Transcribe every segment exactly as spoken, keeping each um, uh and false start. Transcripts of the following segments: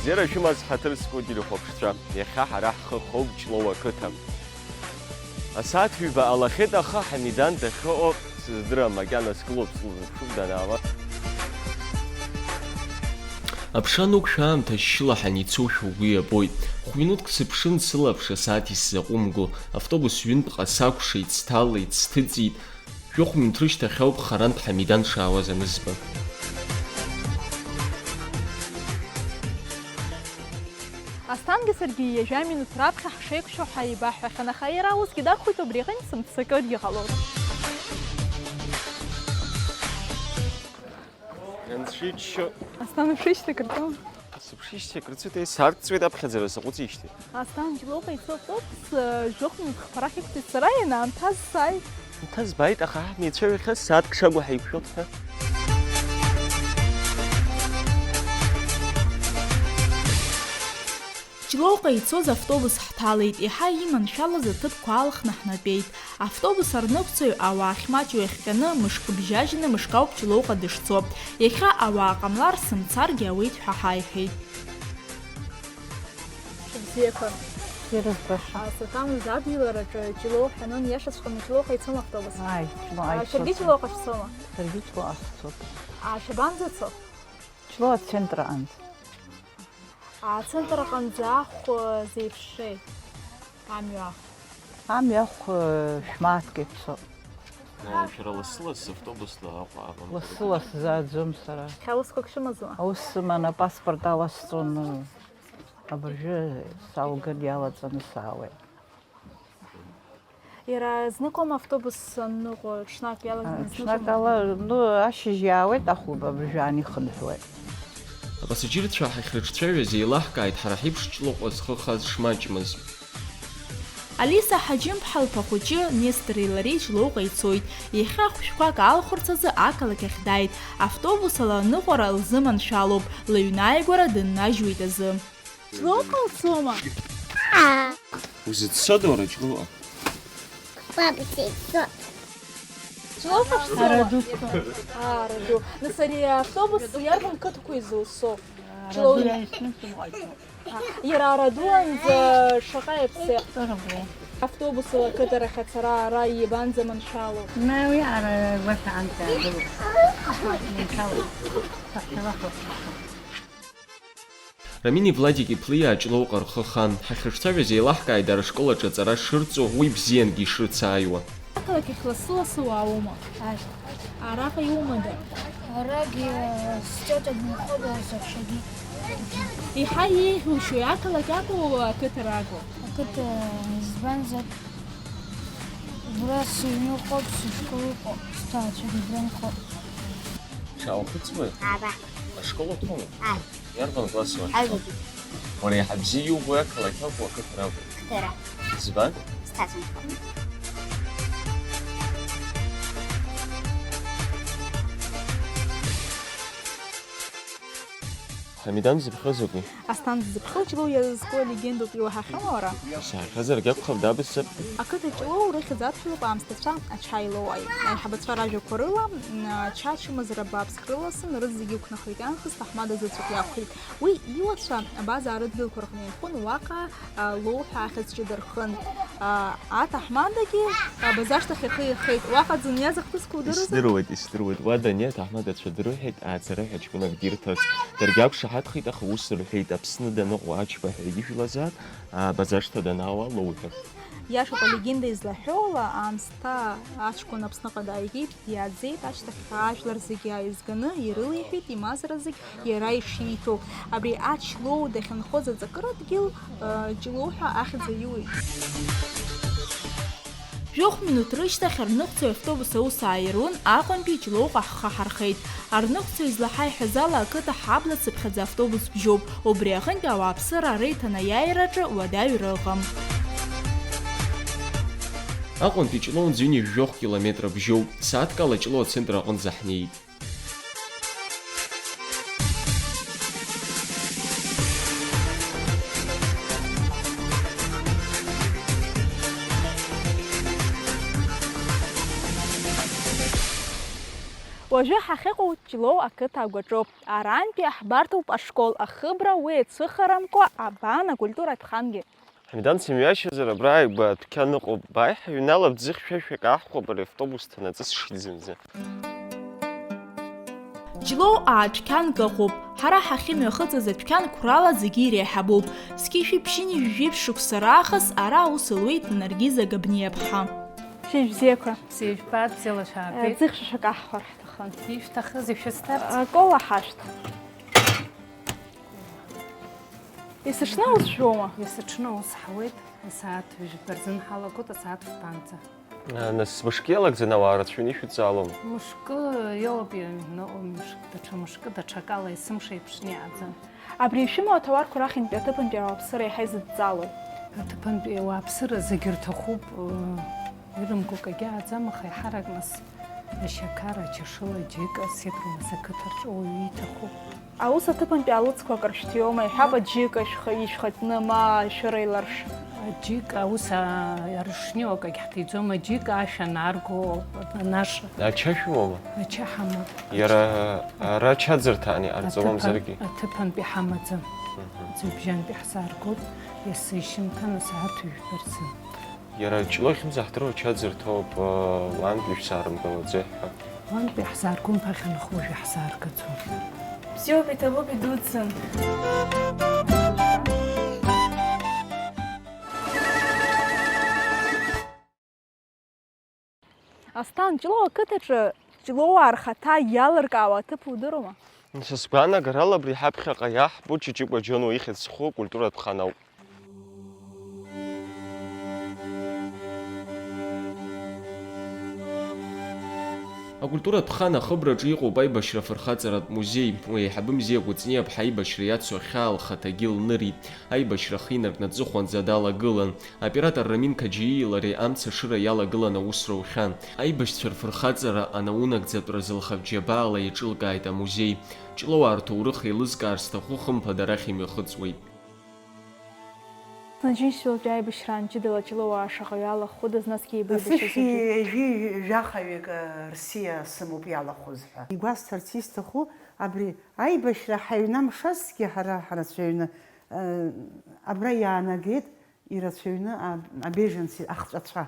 Бзиара шәымаз, ҳаҭыр зқәу телехәаԥшцәа, иахьа ҳара ҳхы хоуп Ҷлоу ақыҭа. Асааҭ ҩба ҟалахьеит, аха Ҳамидан дахьыҟоу сыздырам, макьана сгылоуп, слызыԥшуп данаала. Аԥша анықәшәа аамҭа шьшьылаҳан ицошәа угәы иабоит. Хә-минуҭк сыԥшын, сылаԥш асааҭ исзаҟәымго. Автобус ҩынтәҟа сакәшеит, сҭалеит, сҭыҵит. Жәохә минуҭ рышьҭахь ауп харантә Ҳамидан шаауаз анызба. Асҭангьы саргьы ҩажәа минуҭ раԥхьа ҳшеиқәшәо ҳаибаҳҳәахьан, аха иара усгьы дақәхеит, убри аҟынтә сымццакыргьы ҟалоит. Ианцәыччо. Асҭан, ушәышьҭа кыртәома? Сыԥшишьҭеи акрыцәеит, еи, сааргҵәеит аԥхьаӡара саҟәыҵижьҭеи. Асҭан, Ҷлоуҟа ицо автобус, э, жәохә минуҭ хԥа рахь иқәҵит, сара ианаамҭаз сааит. Аамҭа збааит, аха ҳамеицәажәахьаз сааҭк шакәу ҳаиқәшәоит ҳәа. Ҷлоуҟа ицоз автобус ҳҭалеит, еиҳа иманшәалаз аҭыԥқәа алхны ҳнатәеит. Автобус арныҟәцаҩ ауаа ахьмаҷу иахҟьаны, мышк бжьажьны мышк ауп Ҷлоуҟа дышцо. Иахьа ауаа ҟамлар, сымцаргьы ауеит ҳәа ҳаиҳәеит. Шәыбзиақәа. Бзиара збаша. А, саҭамыз ажәлар аҿы Ҷлоу ҳәа анын, иашаҵәҟьаны Ҷлоуҟа ицома автобус? Ааи, Ҷлоу, А, ааи, шәаргьы ицоит. Ҷлоуҟа шәцома? Саргьы Ҷлоуҟа сцоит. А, шәабанӡацо? Ҷлоу ацентрҟанӡа. Ацентр аҟынӡа ахә, э, зеиԥшеи? Амҩа ахә. Амҩа ахә, э, шәмааҭк иаԥсоуп. Э, шәара лассы-лассы автобусла Аҟәа ааҟан. Лассы-лассы зааӡом сара. Хьаусқәак шәымазма? Аус сыман, апаспорт аласҵон, э, абыржәы салган иалаҵаны саауеит. Иара зныкоума автобус анныҟәо, ҽнак иалагӡаны А, ҽнак зныкоума? Ала, ну, ашьыжь иаауеит, ахәылба абыржәы аан ихынҳәуеит. Апассаџьырцәа ҳахьрыҿцәажәаз еилаҳкааит ҳара ҳеиԥш Ҷлоуҟа зхы хаз шмаҷмыз. Алиса Ҳаџьымԥҳа лԥа хәыҷы Нестори лареи Ҷлоуҟа ицоит. Иахьа хәшәқәак аалхәарц азы ақалақь ахь дааит. Автобус ала аныҟәара лзыманшәалоуп, лыҩны ааигәара дыннажьуеит азы. Ҷлоуҟа уцома? Узыццода уара Ҷлоуҟа? Бабушка ицо. Ҷлоуҟа шәцома? Араду. А, Араду. Нас ари автобус иарбан қыҭақәа изылсо? Ҷлоу. Араду иаисны сымҟаиҵо. А, иара Арадуанӡа шаҟа иаԥсеи? Сто рублей. Автобусала ақыҭарахь ацара ара иабанӡаманшәало? Ма уи ара уахь анӡа адәылҵ. Маншәало. Сахьцалахо. Рамини Владики Плиа Ҷлоуҟа рхы хан. Ҳахьрыҿцәажәаз еилаҳкааит дара ашкол аҿы аҵара шырҵо, уи бзиангьы ишрыцааиуа. Ақалақь ахь лассы-лассы уааума? Ааи. Араҟа иумада? Арагь, э, сҿаҿа дынхода саҳәшьагьы. Еиҳа еиӷьушьои ақалақь акәу, ақыҭа ракәу? Ақыҭа, избанзар, убра сыҩны ыҟоуп, сышкол ыҟоуп, сҭаацәагьы убра нхоуп. Шаахәыцуеи? Ааба. Ашкол уҭоума? Ааи. Иарбан класс уахь? Аҩбатәи. Уара иаҳа бзиа иубои ақалақь акәу, ақыҭа ракәу? Қыҭара. Избан? Сҭаацәа нхоит. Ҳамидан дзыԥхьо закәи? Асҭан дзыԥхьо Ҷлоу иазку алегендоуп, иуаҳахьоума уара? Исаҳахьазаргь акәхап, дабацап. Ақыҭа Ҷлоу рыхьӡ адҳәалоуп аамсҭацәа ачаи лоуаи. Аиҳабацәа ражәақәа рыла, м, ача ачымазара бааԥс крыласын, рыҭ зегьы ықәнахит, иаанхаз ҭаҳмада заҵәык иақәхеит. Уи иуацәа абазаа рыдгьылқәа рҟны инхон, уаҟа, а, Лоу ҳәа ахьӡ ҷыда рхын. А, аҭаҳмадагьы абаза ашҭахь ихы ихеит. Уаҟа дзыниаз ахҭысқәа удыруазар? Исдыруеит, исдыруеит. Уа даннеи аҭаҳмадацәа дрыҳәеит, ааӡара ҳәа ҷкәынак дирҭарц. Даргьы ақәшаҳаҭхеит, аха ус рҳәеит, Аԥсны даныҟоу Ачба ҳәа ижәлазаап, а, абаза ашҭа данаауа Лоу ҳәа. Иашоуп алегенда излаҳәо ала, аамсҭа аҷкәын Аԥсныҟа дааигеит, диааӡеит, ашьҭахь ажәлар зегьы ааизганы ирылеиҳәеит имазара зегь иара ишииҭо. Абри Ач Лоу дахьынхоз аҵакыра дгьыл, э, Ҷлоу ҳәа ахьӡ аиуеит. Жәохә минуҭ рышьҭахь арныҟәцаҩ автобус аус ааируан, Аҟәантәи Ҷлоуҟа ҳхы ҳархеит. Арныҟәцаҩ излаҳаиҳәаз ала, ақыҭа ҳаблацыԥхьаӡа автобус бжьоуп, убри аҟынтә ауааԥсыра реиҭанеиааираҿы уадаҩра ыҟам. Аҟәантәи Ҷлоунӡа ҩынҩажәи жәохә километр бжьоуп, сааҭк ала Ҷлоу ацентр аҟынӡа ҳнеит. Уажәы ҳахьыҟоу Ҷлоу ақыҭа агәаҿоуп. Арантәи аҳбарҭоуп ашкол ахыбра, уи еицәыхарамкәа абан акультуратә хангьы. Ҳамидан, сымҩашьазар, абра ааигәа адәқьан ыҟоуп. Бааи, ҳаҩналап, ӡы хьшәашәак аҳхәап ари автобус ҭанаҵы сшьыӡынӡа. Ҷлоу аадәқьанк ыҟоуп. Ҳара ҳахьымҩахыҵыз адәқьан қәрала зегьы иреиҳабуп. Зқьи жәшәи ԥшьынҩажәи жәиԥшь шықәса раахыс ара аус луеит Наргиза Габниаԥҳа. Шьыжь бзиақәа. Сыжәбатәӡала шәаабеит. Ӡыхьшәашәак аҳхәар ҳҭахын. Ишәҭахызеи шәысҭарц? Акола ҳашәҭ. Есыҽны ус шәоума? Есыҽны ус ҳауеит. Асааҭ жәба рзын ҳалагоит, асааҭ фбанӡа. Нас мышкы иалагӡаны ауаа рацәаҩны ишәыдҵаалом? Мышкы иоуп ианыҟоу, мышк-, даҽа мышкы, даҽакала есымша еиԥшны иааӡам. Абри ишәымоу аҭауарқәа рахьынтәи аҭыԥантәи ауааԥсыра иаҳа изыдҵаалоу? Аҭыԥантәи ауааԥсыра зегьы рҭахуп, э, ирымго акгьы ааӡам, аха еиҳарак нас ашьақар, ачашыла, аџьыка, сетрумас ақыҭа рҿы уаҩы иҭахуп. Аус аҭыԥантәи алыцқәа акыр шәҭиуама, иҳәап, аџьыка шәх-, ишәхатәны, ма шәыра иларш? Аџьыка аус, а, аршни акагь ҳҭиӡом, аџьыка ашә анарго, анаша. Ача шәымоума? Ача ҳамоуп. Иара ара ачаӡырҭаан иҟарҵо мамзаргьы? Аҭыԥан-, аҭыԥантәи ҳамаӡам. Мгм. Ӡыбжьантәи ҳзааргоит, есышьыжьымҭан асааҭ ҩба рзын. Иара Ҷлоу ахьынӡаҳдыруа ачаӡырҭоуп, уантәи шәсаарымгалаӡеи ҳәа. Уантәи ҳзааргон ԥахьа, аха уажәы ҳзааргаӡом. Бзиоуп, иҭабуп, идуӡӡан. Асҭан, Ҷлоу ақыҭаҿы ҷлоуаа рхаҭа иалыркаауа аҭыԥ удыруама? Са сгәаанагарала абри ҳаԥхьаҟа иаҳбо Ҷыҷыкәа Џьонуа ихьӡ зху акультуратә хан ауп. Акультуратә хан ахыбраҿы иҟоуп аибашьра афырхаҵаратә музеи. Уи аиҳабы Мзиа Кәыҵниаԥҳа аибашьра иацу ахьаа лхаҭагьы лнырит. Аибашьра ахы инаркны аҵыхәанӡа далагылан. Аоператор Рамин Қаџьиеи лареи амца ашыра иалагылан аус рухьан. Аибашьцәа рфырхаҵара анаунагӡатәразы лхатә џьабаала еиҿылкааит амузеи. Ҷлоуаа рҭоурых еилызкаар сҭаху, хымԥада арахь имҩахыҵуеит. Аџьынџьтәылатәи аибашьраан ҷыдала ҷлоуаа шаҟаҩы алахәыдаз, насгьы еибеибашьаз Асышәи ҩажәи жәахаҩык, э, рсиа сымоуп иалахәыз ҳәа. Игәасҭарц исҭаху, абри аибашьра ҳаҩнамшазҭгьы ҳара ҳрацәаҩны, э, абра иаанагеит ирацәаҩны а-, абеженци ахҵәацәа.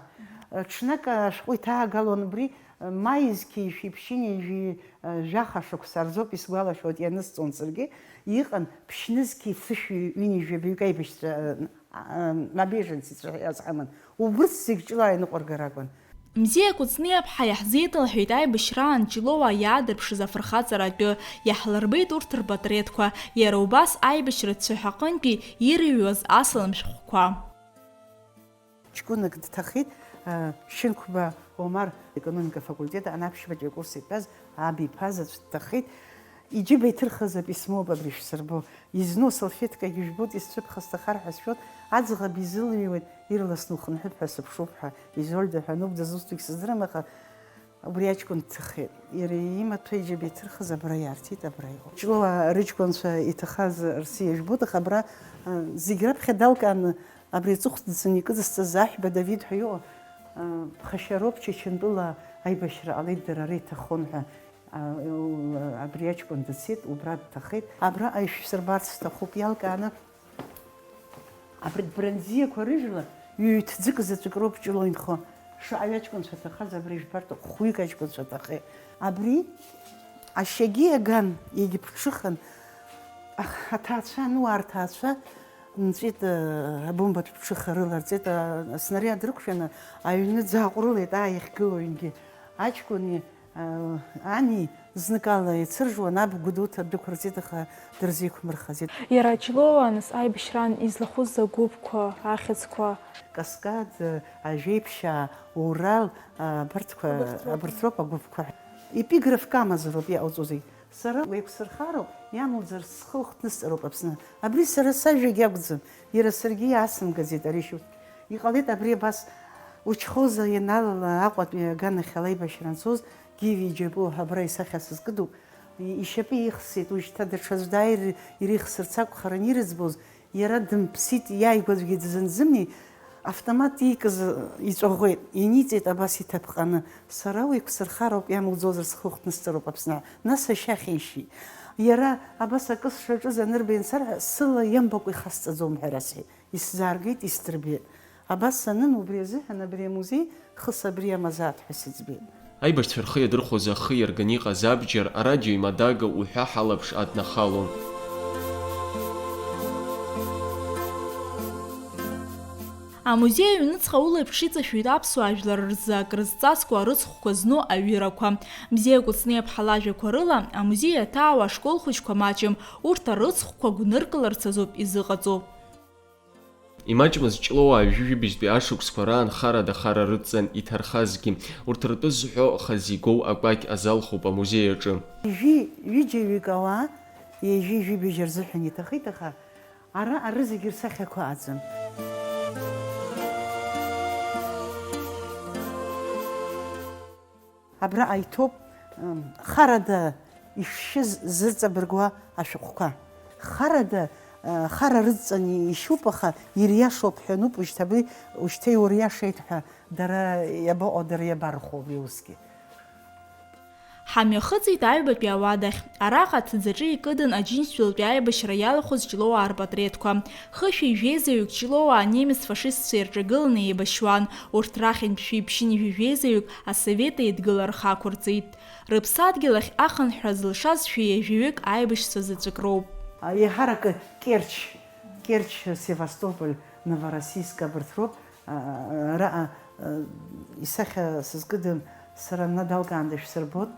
Э, ҽнак ашәҟәы иҭаагалон убри, э, маи зқьи жәшәи ԥшьынҩажәи, э, жәаха шықәса рзоуп, исгәалашәоит, ианысҵон саргьы, иҟан ԥшьнызқьи цышәи ҩынҩажәи абаҩык аибашьцәа, э, а, а, абеженццәа иазҳаман. Убырҭ зегь ҷыла ианыҟәыргар акәын. Мзиа Кәыҵниаԥҳа иаҳзеиҭалҳәеит аибашьраан ҷлоуаа иаадырԥшыз афырхаҵара атәы, иаҳлырбеит урҭ рпатреҭқәа, иара убас аибашьратә цәаҳәа аҟынтәи ирыҩуаз асалам шәҟәқәа. Ҷкәынак дҭахеит, а, Шьынқәба Омар, аекономика афакультет анаԥшьбатәи акурс итәаз аб иԥа заҵә дҭахеит. Иџьыба иҭырхыз аписмоуп абри шәсырбо. Изну асалфеткагьы жәбоит, исцәыԥха сҭахар ҳәа сшәоит, аӡӷаб изылыҩуеит, ирласны ухынҳәып ҳәа сыԥшуп ҳәа, Изольда ҳәа ануп, дызусҭоугь сыздырам, аха убри аҷкәын дҭахеит. Иара имаҭәа иџьыба иҭырхыз абра иаарҭит, абра иҟоуп. Ҷлоуаа рыҷкәынцәа иҭахаз рсиа жәбоит, аха абра, а, зегь раԥхьа далкааны абри аҵыхәтәӡаны икыдызҵаз Аҳәба Давид ҳәа иҟоу, а, ԥхашьароуп, Чачантәыла аибашьра ҟалеит, дара ара иҭахон ҳәа. А, у-, абри аҷкәын дыцеит, убра дҭахеит. Абраҟа ишәсырбарц сҭахуп, иалкааны абри ббранзиақәа рыжәла ҩ-ҭӡык заҵәык роуп Ҷлоу инхо. Шаҟаҩ аҷкәынцәа ҭахаз абра ижәбартә хәҩык аҷкәынцәа ҭахеит. Абри ашьагьы иаган, иагьыԥҽыхан, ах-, аҭаацәа, ануаа рҭаацәа нҵәеит, а, абомбатә ԥҽыха рыларҵеит, а, аснариад рықәшәаны аҩны ӡааҟәрылеит, аа, иахьгылоу ингьы. Аҷкәыни Ани зныкала ицыржуан, аб Гәдоуҭа дықәырҵеит, аха дырзеиқәмырхаӡеит. Иара Ҷлоуаа нас аибашьраан излахәыз агәыԥқәа, ахьӡқәа? Каскад, Ажәеиԥшьаа, Урал, абарҭқәа, абарҭ роуп агәыԥқәа. Епиграфк амазароуп иҟауҵо зегь. Сара уеиқәсырхароуп, иамуӡар схы лхҭнысҵароуп Аԥсны. Абри сара сажәагь акәӡам, иара саргьы иаасымгаӡеит ари шьоук. Иҟалеит абри абас Учхоза ианалала Аҟәатәи аганахьала аибашьра анцоз, Гиви Џьапуа ҳәа абра исахьа сызкыдуп, ишьапы ихсит, уажәшьҭа даҽаӡә дааир ирихсырц акәхарын ирыӡбоз, иара дымԥсит, иааигәаӡәгьы дзынзымни, Автомат иикыз иҵәаӷәеит, иниҵеит абас иҭаԥҟаны. Сара уи қәсырхароуп, иамуӡозар схы ухҭнысҵароуп Аԥсны. Нас ашьа ахьишьит. Иара абас акы сшаҿыз анырба иансарҳәа, сыла иамбакәа ихасҵаӡом ҳәа расҳәеит. Исзааргеит, исдырбеит. Абас санын, убри азыҳәан абри амузеи хыс абри амазааит ҳәа сыӡбеит. Аибашьцәа рхы иадырхәоз ахы иарганы иҟаз абџьар, арадио имадага уҳәа ҳалаԥш аднахалон. Амузеи аҩныҵҟа улаԥш иҵашәоит аԥсуаа жәлар рзы акрызҵазкуа арыцхәқәа зну аҩырақәа. Бзиа Кәыҵниаԥҳа лажәақәа рыла, амузеи иаҭаау ашкол хәыҷқәа маҷым, урҭ арыцхәқәа гәныркыларц азоуп изыҟаҵоу. Имаҷмыз Ҷлоуаа жәижәибжьтәи ашықәсқәа раан харада хара рыдҵан иҭархазгьы, урҭ ртәы зҳәо хазы игоу акәакь азалхуп амузеи аҿы. Ҩажәи ҩыџьа-ҩык ауаа ҩажәи жәибжь рзыҳәан иҭахеит, аха ара арызегьы рсахьақәа аӡам. Абраҟа иҭоуп, м, харада ишшьыз зырҵабыргуа ашәҟәқәа. Харада, э, хара рыдҵан ишьуп, аха ириашоуп ҳәа ануп, уажәшьҭа абри, уажәшьҭа иуриашеит ҳәа дара иабаҟоу, дара иабархәо абри усгьы? Ҳамҩахыҵит аҩбатәи ауадахь. Араҟа аҭӡаҿы икыдын Аџьынџьтәылатәи аибашьра иалахәыз Ҷлоуаа рпатреҭқәа. Хышәи жәеизаҩык Ҷлоуаа анемец фашистцәа ирҿагыланы еибашьуан. Урҭ рахьынтә шәи ԥшьынҩажәи жәеизаҩык асовет еидгыла рхы ақәырҵеит. Рыԥсадгьыл ахь ахынҳәра зылшаз шәи ҩажәаҩык аибашьцәа заҵәык роуп. Еиҳаракы Керчь, Керчь, Севастополь, Новороссийск абарҭ роуп. Араҟа исахьа сызкыдын, сара надалкаанда шәсырбот,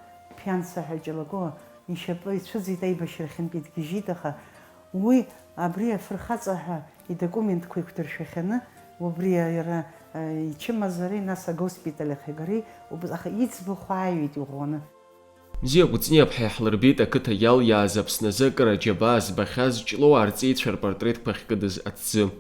Пианца ҳәа Ҷалакоа ишьапы ицәыӡит, аибашьрахьынтәи дгьежьит, аха уи абри афырхаҵа ҳәа идокументқәа еиқәдыршәахьаны, убри иара ичымазареи, нас агоспиталь ахь игареи, убас, аха иӡбахә ааҩит иӷәӷәаны. Мзиа Кәыҵниаԥҳа иаҳлырбеит ақыҭа иалиааз Аԥсназы акыр аџьабаа збахьаз Ҷлоуаа рҵеицәа рпортретқәа ахькыдыз аҭӡы.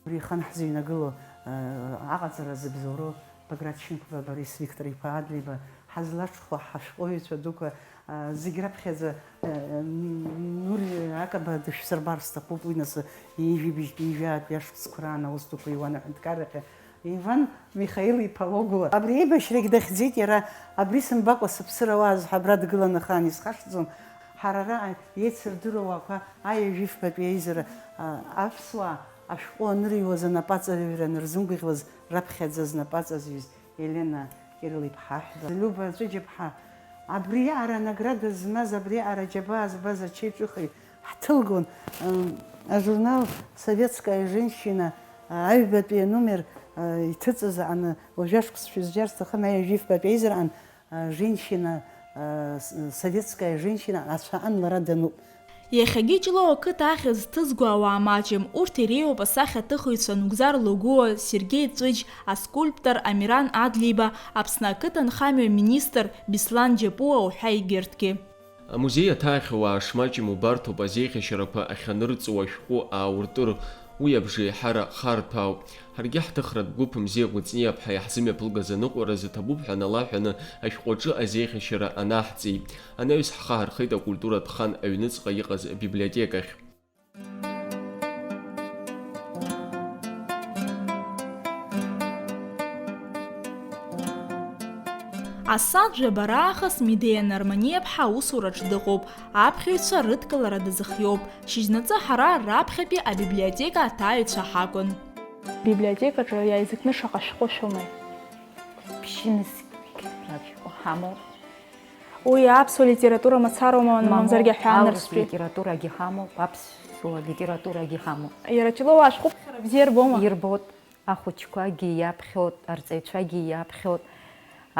Абри ихан ҳзыҩнагылоу, э, аҟаҵара зыбзоуроу Баграт Шьынқәба Борис Виктор-иԥа Адлеиба ҳазлаҽхәа ҳашәҟәыҩҩцәа дуқәа, э, зегь раԥхьаӡа, э, Нури Акаба дышәсырбар сҭахуп, уи нас ҩажәи бжьтәи, ҩажәаатәи ашықәсқәа раан аус дуқәа иуан аҳәынҭқаррахьы. Иван Михаил-иԥа Логула. Абри аибашьрагь дахьӡеит иара, абри сымбакәа сыԥсыр ауаа зҳәа абра дгыланы ахаан исхашҭӡом. Ҳара араҟа еицырдыруа ауақәа аҩажәи фбатәи аизара, а, аԥсуаа ашәҟәы анырыҩуаз анапаҵаҩра анырзымгәаӷьуаз раԥхьаӡа знапаҵаҩыз Елена Кирилл-иԥҳа Аҳәба, Люба Ҵәыџьаԥҳа, абриаҟара анаграда змаз, абриаҟара аџьабаа збаз ачеиҿыхаҩ ҳҭылгон, м, ажурнал Советская женщина, а, аҩбатәи аномер, а, иҭыҵыз аҟны, уажәы ашықәс шәызџьар сҭахын, аҩажәи фбатәи аизараан, а, женщина, а, с-, советская женщина ацәаҟан лара дануп. Иахьагьы Ҷлоу ақыҭа ахьӡ ҭызго ауаа маҷым, урҭ иреиуоуп асахьаҭыхыҩцәа Нугзар Логуа, Сергеи Ҵәыџь, аскульптор Амиран Адлеиба, Аԥсны ақыҭанхамҩа аминистр Беслан Џьапуа уҳәа егьырҭгьы. Амузеи аҭаахьоу ауаа шмаҷым убарҭоуп азеиӷьашьарақәа ахьанырҵо ашәҟәы аауртыр, уи абжеиҳара харҭәаауп. Ҳаргьы ҳҭыхратә гәыԥ Мзиа Кәыҵниаԥҳа иаҳзымҩаԥылгаз аныҟәара зыҭабуп ҳәа налаҳәаны ашәҟәаҿы азеиӷьашьара анаҳҵеит. Анаҩс ҳхы ҳархеит акультуратә хан аҩныҵҟа иҟаз абиблиотекахь. Асааҭ жәаба раахыс Медеиа Нарманиаԥҳа аусураҿ дыҟоуп, аԥхьаҩцәа рыдкылара дазыхиоуп. Шьыжьнаҵы ҳара раԥхьатәи абиблиотека аҭааҩцәа ҳакәын. Библиотекаҿы иааизакны шаҟа шәҟәы шәымоу? Ԥшьынызқь ашәҟәы ҳамоуп. Уи аԥсуа литература мацароума, мамоу, мамзаргьы аҳәаанырцәтәи? Аурыс литературагьы ҳамоуп, аԥсуа литературагьы ҳамоуп. Иара Ҷлоу ашәҟәыԥхьара бзиа ирбома? Ирбоит, ахәыҷқәагьы иаԥхьоит, арҵаҩцәагьы иаԥхьоит,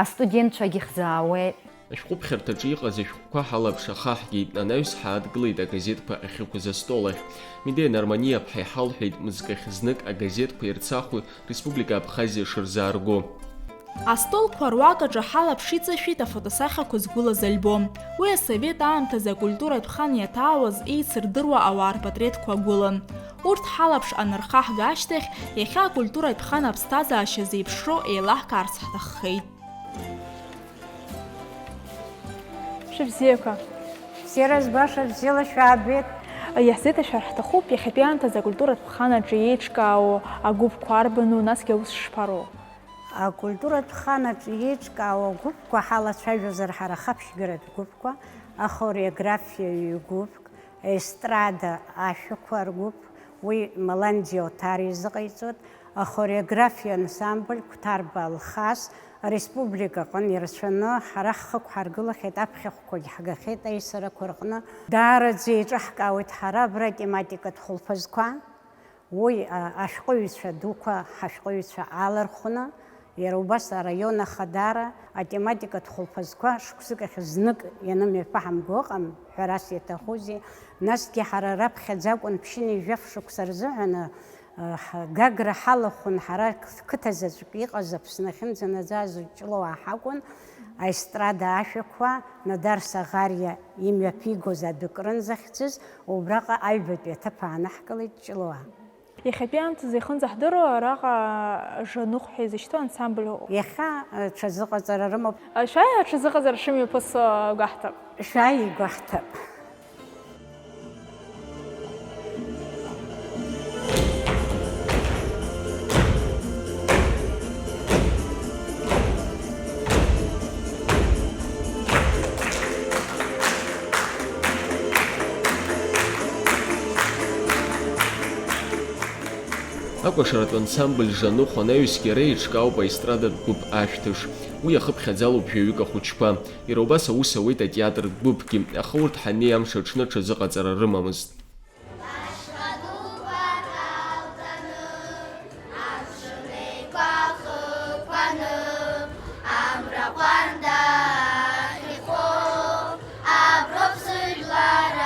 астудентцәагьы хзаауеит. Ашәҟәыԥхьарҭаҿы иҟаз ашәҟәқәа ҳалаԥш ахаҳгеит, анаҩс ҳаадгылеит агазеҭқәа ахьықәыз астол ахь. Медеиа Нарманиаԥҳа иҳалҳәеит, мызкахь знык агазеҭқәа ирцахуи Республика Абхазиа шырзаарго. Астолқәа руак аҿы ҳалаԥш иҵашәеит афотосахьақәа згәылаз альбом. Уи асовет аамҭазы акультуратә хан иаҭаауаз еицырдыруа ауаа рпатреҭқәа агәылан. Урҭ ҳалаԥш анырхаҳга ашьҭахь, иахьа акультуратә хан аԥсҭазаашьа зеиԥшроу еилаҳкаарц ҳҭаххеит. Шәыбзиақәа. Бзиара збаша, бзиала шәаабеит. Иаҳзеиҭашәар ҳҭахуп, иахьатәи аамҭазы акультуратә хан аҿы еиҿкаау агәыԥқәа арбану, насгьы аус шԥароу? Акультуратә хан аҿы еиҿкаау агәыԥқәа ҳалацәажәозар, ҳара ахаԥшьгаратә гәыԥқәа, ахореографиаҩы гәыԥк, естрада ашәақәа ргәыԥ, уи Маланди Отар изыҟаиҵоит, ахореографиа ансамбль Қәҭарба Алхас, ареспублика аҟны ирацәаны ҳара ҳхы ықәҳаргылахьеит, аԥхьахәқәагь ҳгахьеит аисарақәа рҟны. Даараӡа еиҿаҳкаауеит ҳара абра атематикатә хәылԥазқәа. Уи, а, ашәҟәыҩҩцәа дуқәа ҳашәҟәыҩҩцәа алархәны, иара убас араион ахадара атематикатә хәылԥазқәа шықәсык ахь знык ианымҩаԥаҳамго ыҟам, ҳәарас иаҭахузеи, насгьы ҳара раԥхьаӡа акәын ԥшьынҩажәа шықәса рзыҳәан, а, ҳ-, Гагра ҳалахәын, ҳара қ-, қыҭа заҵәык иҟаз Аԥсны ахьынӡанаӡаз Ҷлоуаа ҳакәын, аестрада ашәақәа Нодар Саӷариа имҩаԥигоз адәы крын захьӡыз, убраҟа аҩбатәи аҭыԥ аанаҳкылеит Ҷлоуаа. Иахьатәи аамҭазы ихынӡаҳдыруа араҟа Жаныхә ҳәа изышьҭоу ансамбль ыҟоуп. Иахьа, э, ҽазыҟаҵара рымоуп. Шәааи, аҽазыҟаҵара шымҩаԥысуа гәаҳҭап. Шәааи, игәаҳҭап. Акәашаратә ансамбль Жаныхә анаҩсгьы ара еиҿкаауп аестрадатә гәыԥ Ашәҭыш. Уи иахыԥхьаӡалоуп жәаҩык ахәыҷқәа. Иара убас аус ауеит атеатртә гәыԥгьы, аха урҭ ҳаннеи амш аҽны ҽазыҟаҵара рымамызт. Ашьха дуқәа ҭалҵаны, амшын еиқәа хықәаны, амра ҟәанда ахьыхәо, аброуп сыжәлар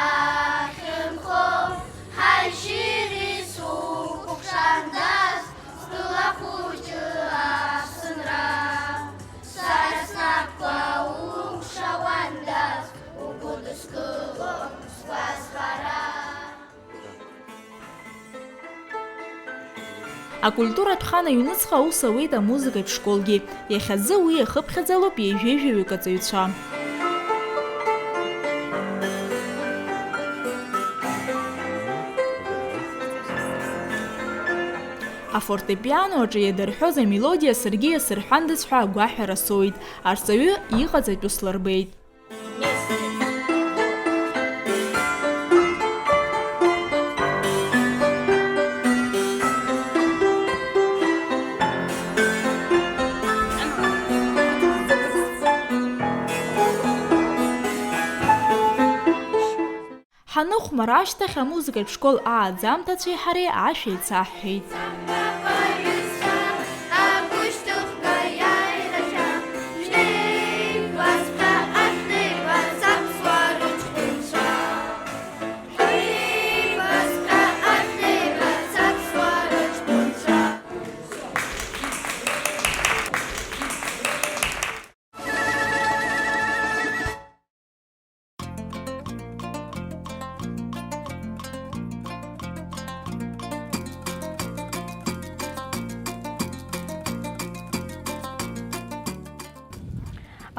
ахьынхо, ҳаишьыри сукәыхшандаз, стәыла хәыҷы Аԥсынра. Сара снапқәа укәшауандаз, угәыдыскылон сгәазхара. Акультуратә хан аҩныҵҟа аус ауеит амузыкатә школгьы. Иахьазы уи иахыԥхьаӡалоуп ҩажәеи жәаҩык аҵаҩцәа. Афортепиано аҿы иадырҳәоз амелодиа саргьы иасырҳәандаз ҳәа агәаҳәара соуит, арҵаҩы иҟаҵатәу слырбеит. Ҳаныхәмар ашьҭахь амузыкатә школ ааӡамҭацәеи ҳареи ашә еицаҳҳәеит.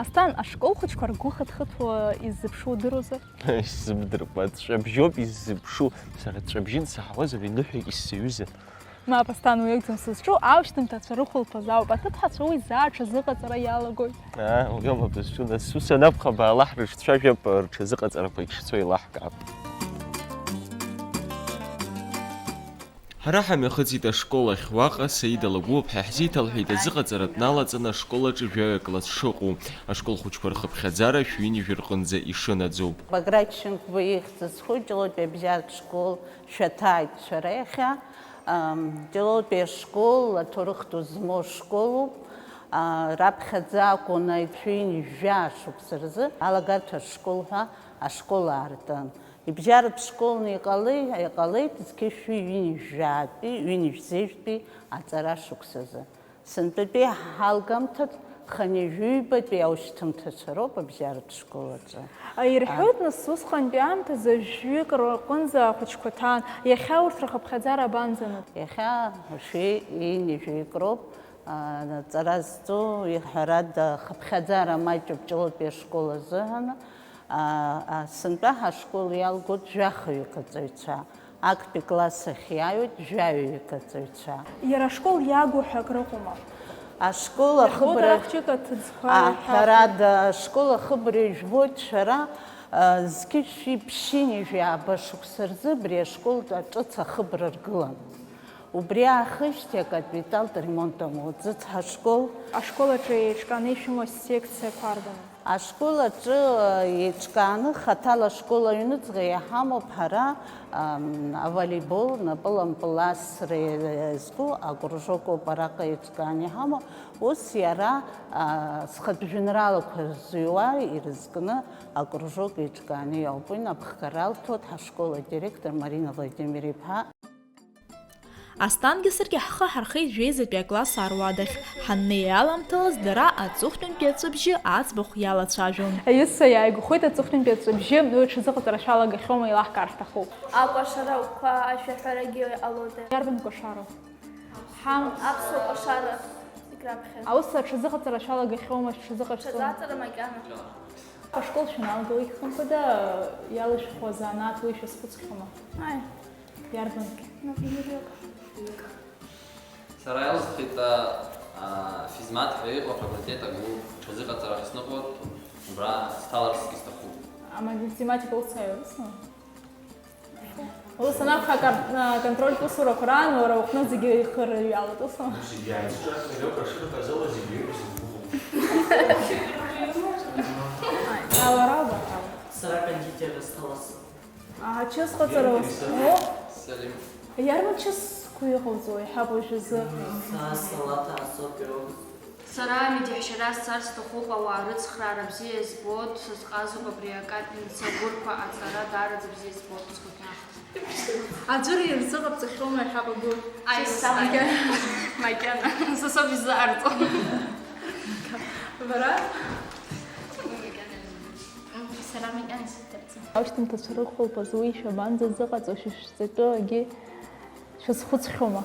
Асҭан, ашкол хәыҷқәа ргәы хыҭхыҭуа иззыԥшу удыруазар? Исзымдыркуа, ҵәҵәабжьоуп иззыԥшу. Сара ҵәҵәабжьы ансаҳауаз аҩныҳәа исзаҩызан. Мап, Асҭан, уи акәӡам сызҿу, аушьҭымҭацәа рыхәылԥаз ауп, аҭыԥҳацәа уи заа аҽазыҟаҵара иалагоит. Аа, уиоума бызҿу, нас ус анакәха, баалаҳ, рыҽцәажәап, рҽазыҟаҵарақәа ишцо еилаҳкаап. Ҳара ҳамҩахыҵит ашкол ахь, уаҟа Саида Лагәыуаԥҳа иаҳзеиҭалҳәеит азыҟаҵаратә налаҵаны ашкол аҿы жәаҩа класс шыҟоу, ашкол хәыҷқәа рхыԥхьаӡара шәҩынҩажәа рҟынӡа ишынаӡоу. Баграт Шьынқәба ихьӡ зху Ҷлоутәи абжьаратә школ шәаҭааит шәара иахьа. Ам, Ҷлоутәи ашкол аҭоурых ду змоу школуп. А, раԥхьаӡа акәын, ааит, шәҩынҩажәа шықәса рзы алагарҭа школ ҳәа ашкол аартын. Ибжьаратә школны иҟалеи-, иҟалеит зқьи шәи ҩынҩажәатәи, ҩынҩажәзеижәтәи аҵара шықәсазы. Сынтәатәи ҳалгамҭаҿ хынҩажәи ҩбатәи аушьҭымҭацәа роуп абжьаратә школ аҿы. Ирҳәоит, нас, усҟантәи аамҭазы жәҩык рҟынӡа ахәыҷқәа ҭан. Иахьа урҭ рхыԥхьаӡара абанӡанаго? Иахьа шәи ҩынҩажәи ҩык роуп. Аҵара зҵоу, ҳәарада, хыԥхьаӡара маҷуп Ҷлоутәи ашкол азыҳәан. А, а, сынтәа ҳашкол иалгоит жәахаҩык аҵаҩцәа, актәи класс ахь иааҩуеит жәаҩаҩык аҵаҩцәа. Иара ашкол иагу ҳәа акрыҟоума? Ашкол Иарбоу ахыбра дара хәҷык аҭыӡқәа А, иҳәахуеит. Ҳәарада, ашкол ахыбра ижәбоит шәара, а, зқьышәи ԥшьынҩажәи ааба шықәса рзы абри ашкол ҿыц ахыбра ргылан. Убри аахижьҭеи акапиталтә ремонт амоуӡыц ҳашкол. Ашкол аҿы еиҿкааны ишәымоу асекциақәа арбану? Ашкол аҿы, э, еиҿкааны хаҭала ашкол аҩныҵҟа иҳамоуп ҳара, ам, аволейбол, напылампыл асра иазку акружок ауп араҟа еиҿкааны иҳамоу. Ус иара, а, зхатә жәеинраалақәа рзыҩуа ирызкны акружок еиҿкааны иоуп. Уи напхгара алҭоит ҳашкол адиректор Марина Владимир-иԥа. Асҭангьы саргьы ҳхы ҳархеит жәеизатәи акласс аруадахь. Ҳаннеи аламҭалаз дара аҵыхәтәантәи аҵәҵәабжьы аӡбахә иалацәажәон. Аҩызцәа иааигәахоит аҵыхәтәантәи аҵәҵәабжьы, уи рҽазыҟаҵара шәалагахьоума, еилаҳкаар рҭахуп. Акәашара уқәа ашәаҳәарагьы ҟалода? Иарбан кәашароу? Ҳам. Аԥсуа кәашара зегь раԥхьа. Аус аҽазыҟаҵара шәалагахьоума, шәҽазыҟашәҵома? Ҽазыҟаҵара макьана. Ашкол шәаналга, уи хымԥада иалышәхуа азанааҭ уи шәазхәыцхьоума? Аи. Иарбан? Например, иоуп. Сара иалысхит, а, а, физмат ҳәа иҟоу афакультет агәыԥ ҽазыҟаҵарахь сныҟәоит, убра сҭаларц сгьы сҭахуп. А математика уцаҩ урысма? Ус анакәха, кар-, а, контрольтә усурақәа раан уара уҟны зегьы ихы рыҩалоит, усма? Зегьы ааицҿакны иоуп, ашырҳәа азала зегьы иоуп, исызгәыӷуп. А, уара убарҭ ала? Сара кондитер сҭаларц. Ачысҟаҵара уазхәыцуоу? Салим. Иарбан чысқәа иҟауҵо, иҳәап уажәазы? Са салаҭ аасоуп, пирог. Сара амедиаҳәшьара сцарц сҭахуп, ауаа рыцхраара бзиа избоит, сызҟазоуп абри акапельница агәырқәа аҵара даараӡа бзиа избоит, усҟан иаҳҭоит. Аӡәыр ирзыҟабҵахьоума, иҳәап агәыр? Аи, Чысқәа. Са макьана, макьана, са соуп иззаарҵо. Бара? Уи макьана. Сара макьана сыҭ- Аушьҭымҭацәа рыхәылԥаз уи шәабанӡазыҟаҵо, шәышәҵатәы агьы шәазхәыцхьоума?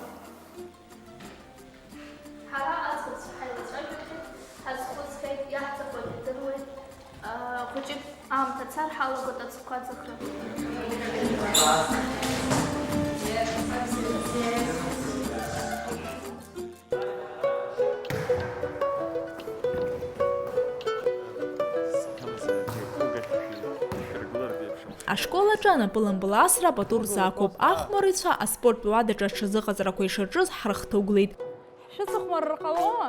Ҳара аӡӷабцәа ҳаилацәажәахьеит, ҳазхәыцхьеит, иаҳҭаху ҳдыруеит. Хәыҷык аамҭа цар ҳалагоит аҵәқәа аӡахра. Ашкол аҿы анапылампыл асра апату рзы ақәуп, ахәмарыҩцәа аспорттә уадаҿы аҽазыҟаҵарақәа ишаҿыз ҳрыхҭыгәлеит. Шәыцыхәмарыр ҟалома?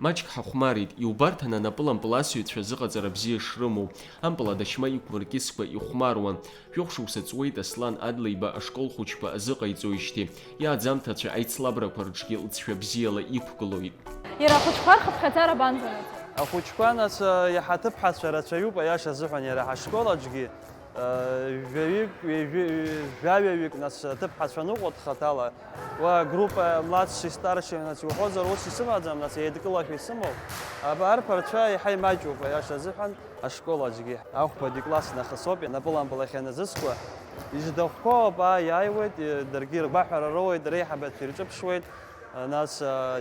Маҷк ҳахәмарит, иубарҭан анапылампыл асыҩцәа зыҟаҵара бзиа шрымоу. Ампыл адашьма иқәмыркьыскәа ихәмаруан. Жәохә шықәса ҵуеит Аслан Адлеиба ашкол хәыҷқәа азыҟаиҵоижьҭеи. Иааӡамҭацәа аицлабрақәа рҿгьы лҵшәа бзиала иқәгылоит. Иара ахәыҷқәа рхыԥхьаӡара абанӡанаӡо? Ахәыҷқәа, нас, иаҳа аҭыԥҳацәа рацәаҩуп, аиаша азыҳәан, иара ҳашкол аҿгьы. Жәаҩык, ҩажәи-, жәаҩаҩык, нас, аҭыԥҳацәа ныҟәоит хаҭала. Уа агруппа младший, старший, нас, иуҳәозар, ус исымаӡам, нас, еидкылашәа исымоуп. Аба, арԥарцәа еиҳа имаҷуп, аиаша азыҳәан, ашкол аҿгьы. Ахәбатәи класс нахыс ауп, напылампыл ахь ианазыскуа. Изҭахқәоу ауп, ааи, иааиуеит, даргьы ргәаҳәара роуеит, реиҳабацәа ирҿыԥшуеит. Нас,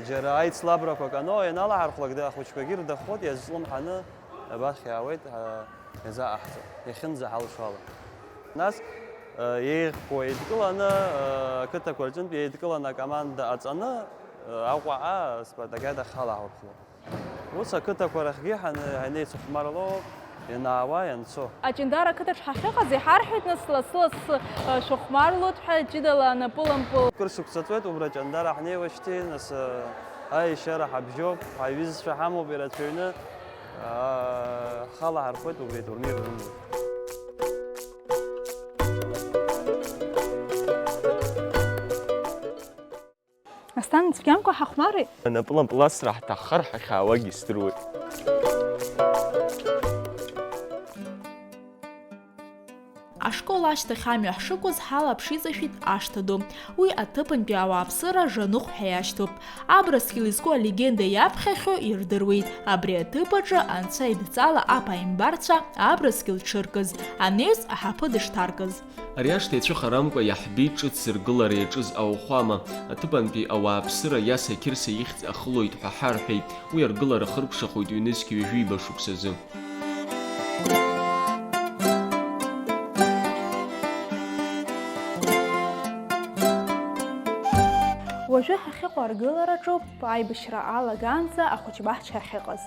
џьара аицлабрақәак ану, ианалаҳархәлак, ахәыҷқәагьы ирҭаххоит, иазҿлымҳаны абахь иаауеит. Иазааҳҵо, иахьынӡаҳалшо ала. Нас, еиӷьқәоу еидкыланы, ақыҭақәа рҿынтә еидкыланы акоманда ҟаҵаны, Аҟәаҟа аспартакиада ахь ҳалаҳархәлоит. Ус ақыҭақәа рахьгьы ҳан-, ҳанеицыхәмарло, ианаауа, ианцо. Аҷандара ақыҭаҿ ҳахьыҟаз иҳарҳәеит, нас, лассы-лассы шәыхәмарлоит ҳәа, ҷыдала анапылампыл. Кыр шықәса ҵуеит убра Аҷандара ҳнеиуеижьҭеи, нас, аиашьара ҳабжьоуп, ҳаиҩызцәа ҳамоуп ирацәаҩны. Ҳхалаҳархәуеит убри атурнир рымҩа. Асҭан, цәгьамкәа ҳахәмарит. Анапылампыл асра ҳҭаххар ҳахьаауагьы здыруеит. Ашкол Ашьҭахь амҩа ҳшықәыз ҳалаԥш иҵашәеит ашҭа ду. Уи аҭыԥантәи ауааԥсыра Жаныхә ҳәа иашьҭоуп. Абрыскьыл изку алегенда иаԥхьахьоу ирдыруеит. Абри аҭыԥ аҿы анцәа идҵала аԥааимбарцәа Абрыскьыл дшыркыз, анаҩс аҳаԥы дышҭаркыз. Ари ашҭа ицәыхарамкәа иаҳбеит ҿыц зыргылара иаҿыз ауахәама. Аҭыԥантәи ауааԥсыра Иаса Қьырса ихьӡ ахылоит ҳәа ҳарҳәеит. Уи аргылара хыркәшахоит ҩнызқь ҩажәи ҩба шықәсазы. Уажәы ҳахьыҟоу аргылараҿоуп аибашьра алагаанӡа ахәыҷбаҳча ахьыҟаз.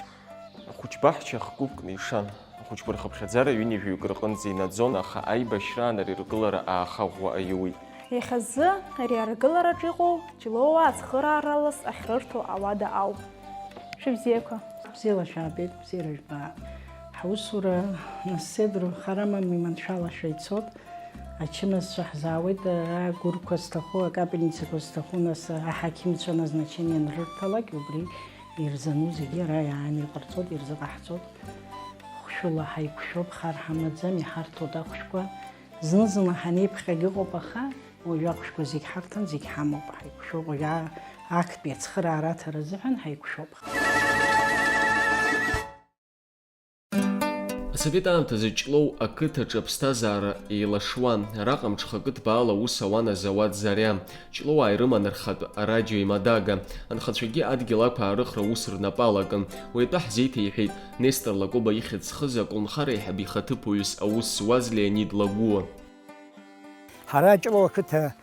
Ахәыҷбаҳча хкы-ԥкны ишан. Ахәыҷқәа рхыԥхьаӡара ҩынҩажәаҩык рҟынӡа инаӡон, аха аибашьраан ари ргылара ааха ӷәӷәа аиуит. Иахьазы ари аргылараҿ иҟоу Ҷлоуаа ацхырааралас ахьрырҭо ауада ауп. Шәыбзиақәа. Бзиала шәаабеит, бзиара жәбаа. Ҳусура, нас, сеидру хар амам, иманшәалашәа ицот. Ачымазцәа ҳзаауеит, ара агәырқәа зҭаху, акапельницақәа зҭаху, нас, аҳақьымцәа назначение анрырҭалак, убри ирзану зегьы ара иааны иҟарҵот, ирзыҟаҳҵот. Хәшәыла ҳаиқәшәоуп, хар ҳамаӡам, иҳарҭоит ахәшәқәа. Зны-зынла ҳанеиԥхьагь ыҟоуп, аха уажәы ахәшәқәа зегь ҳарҭан, зегь ҳамоуп, ҳаиқәшәоуп. Уажәы а-, актәи ацхыраара аҭара азыҳәан ҳаиқәшәоуп. Асовет аамҭазы Ҷлоу ақыҭаҿы аԥсҭазаара еилашуан. Араҟа мҽхакы ҭбаала аус ауан азауад Зариа. Ҷлоуаа ирыман рхатә арадио имадага. Анхацәагьы адгьыл ақәаарыхра аус рнапы алакын. Уи атәы ҳзеиҭеиҳәеит Нестор Лакоба ихьӡ зхыз аколнхара аиҳабы ихаҭыԥуаҩыс аус зуаз Леонид Лагәуа. Ҳара Ҷлоу ақыҭа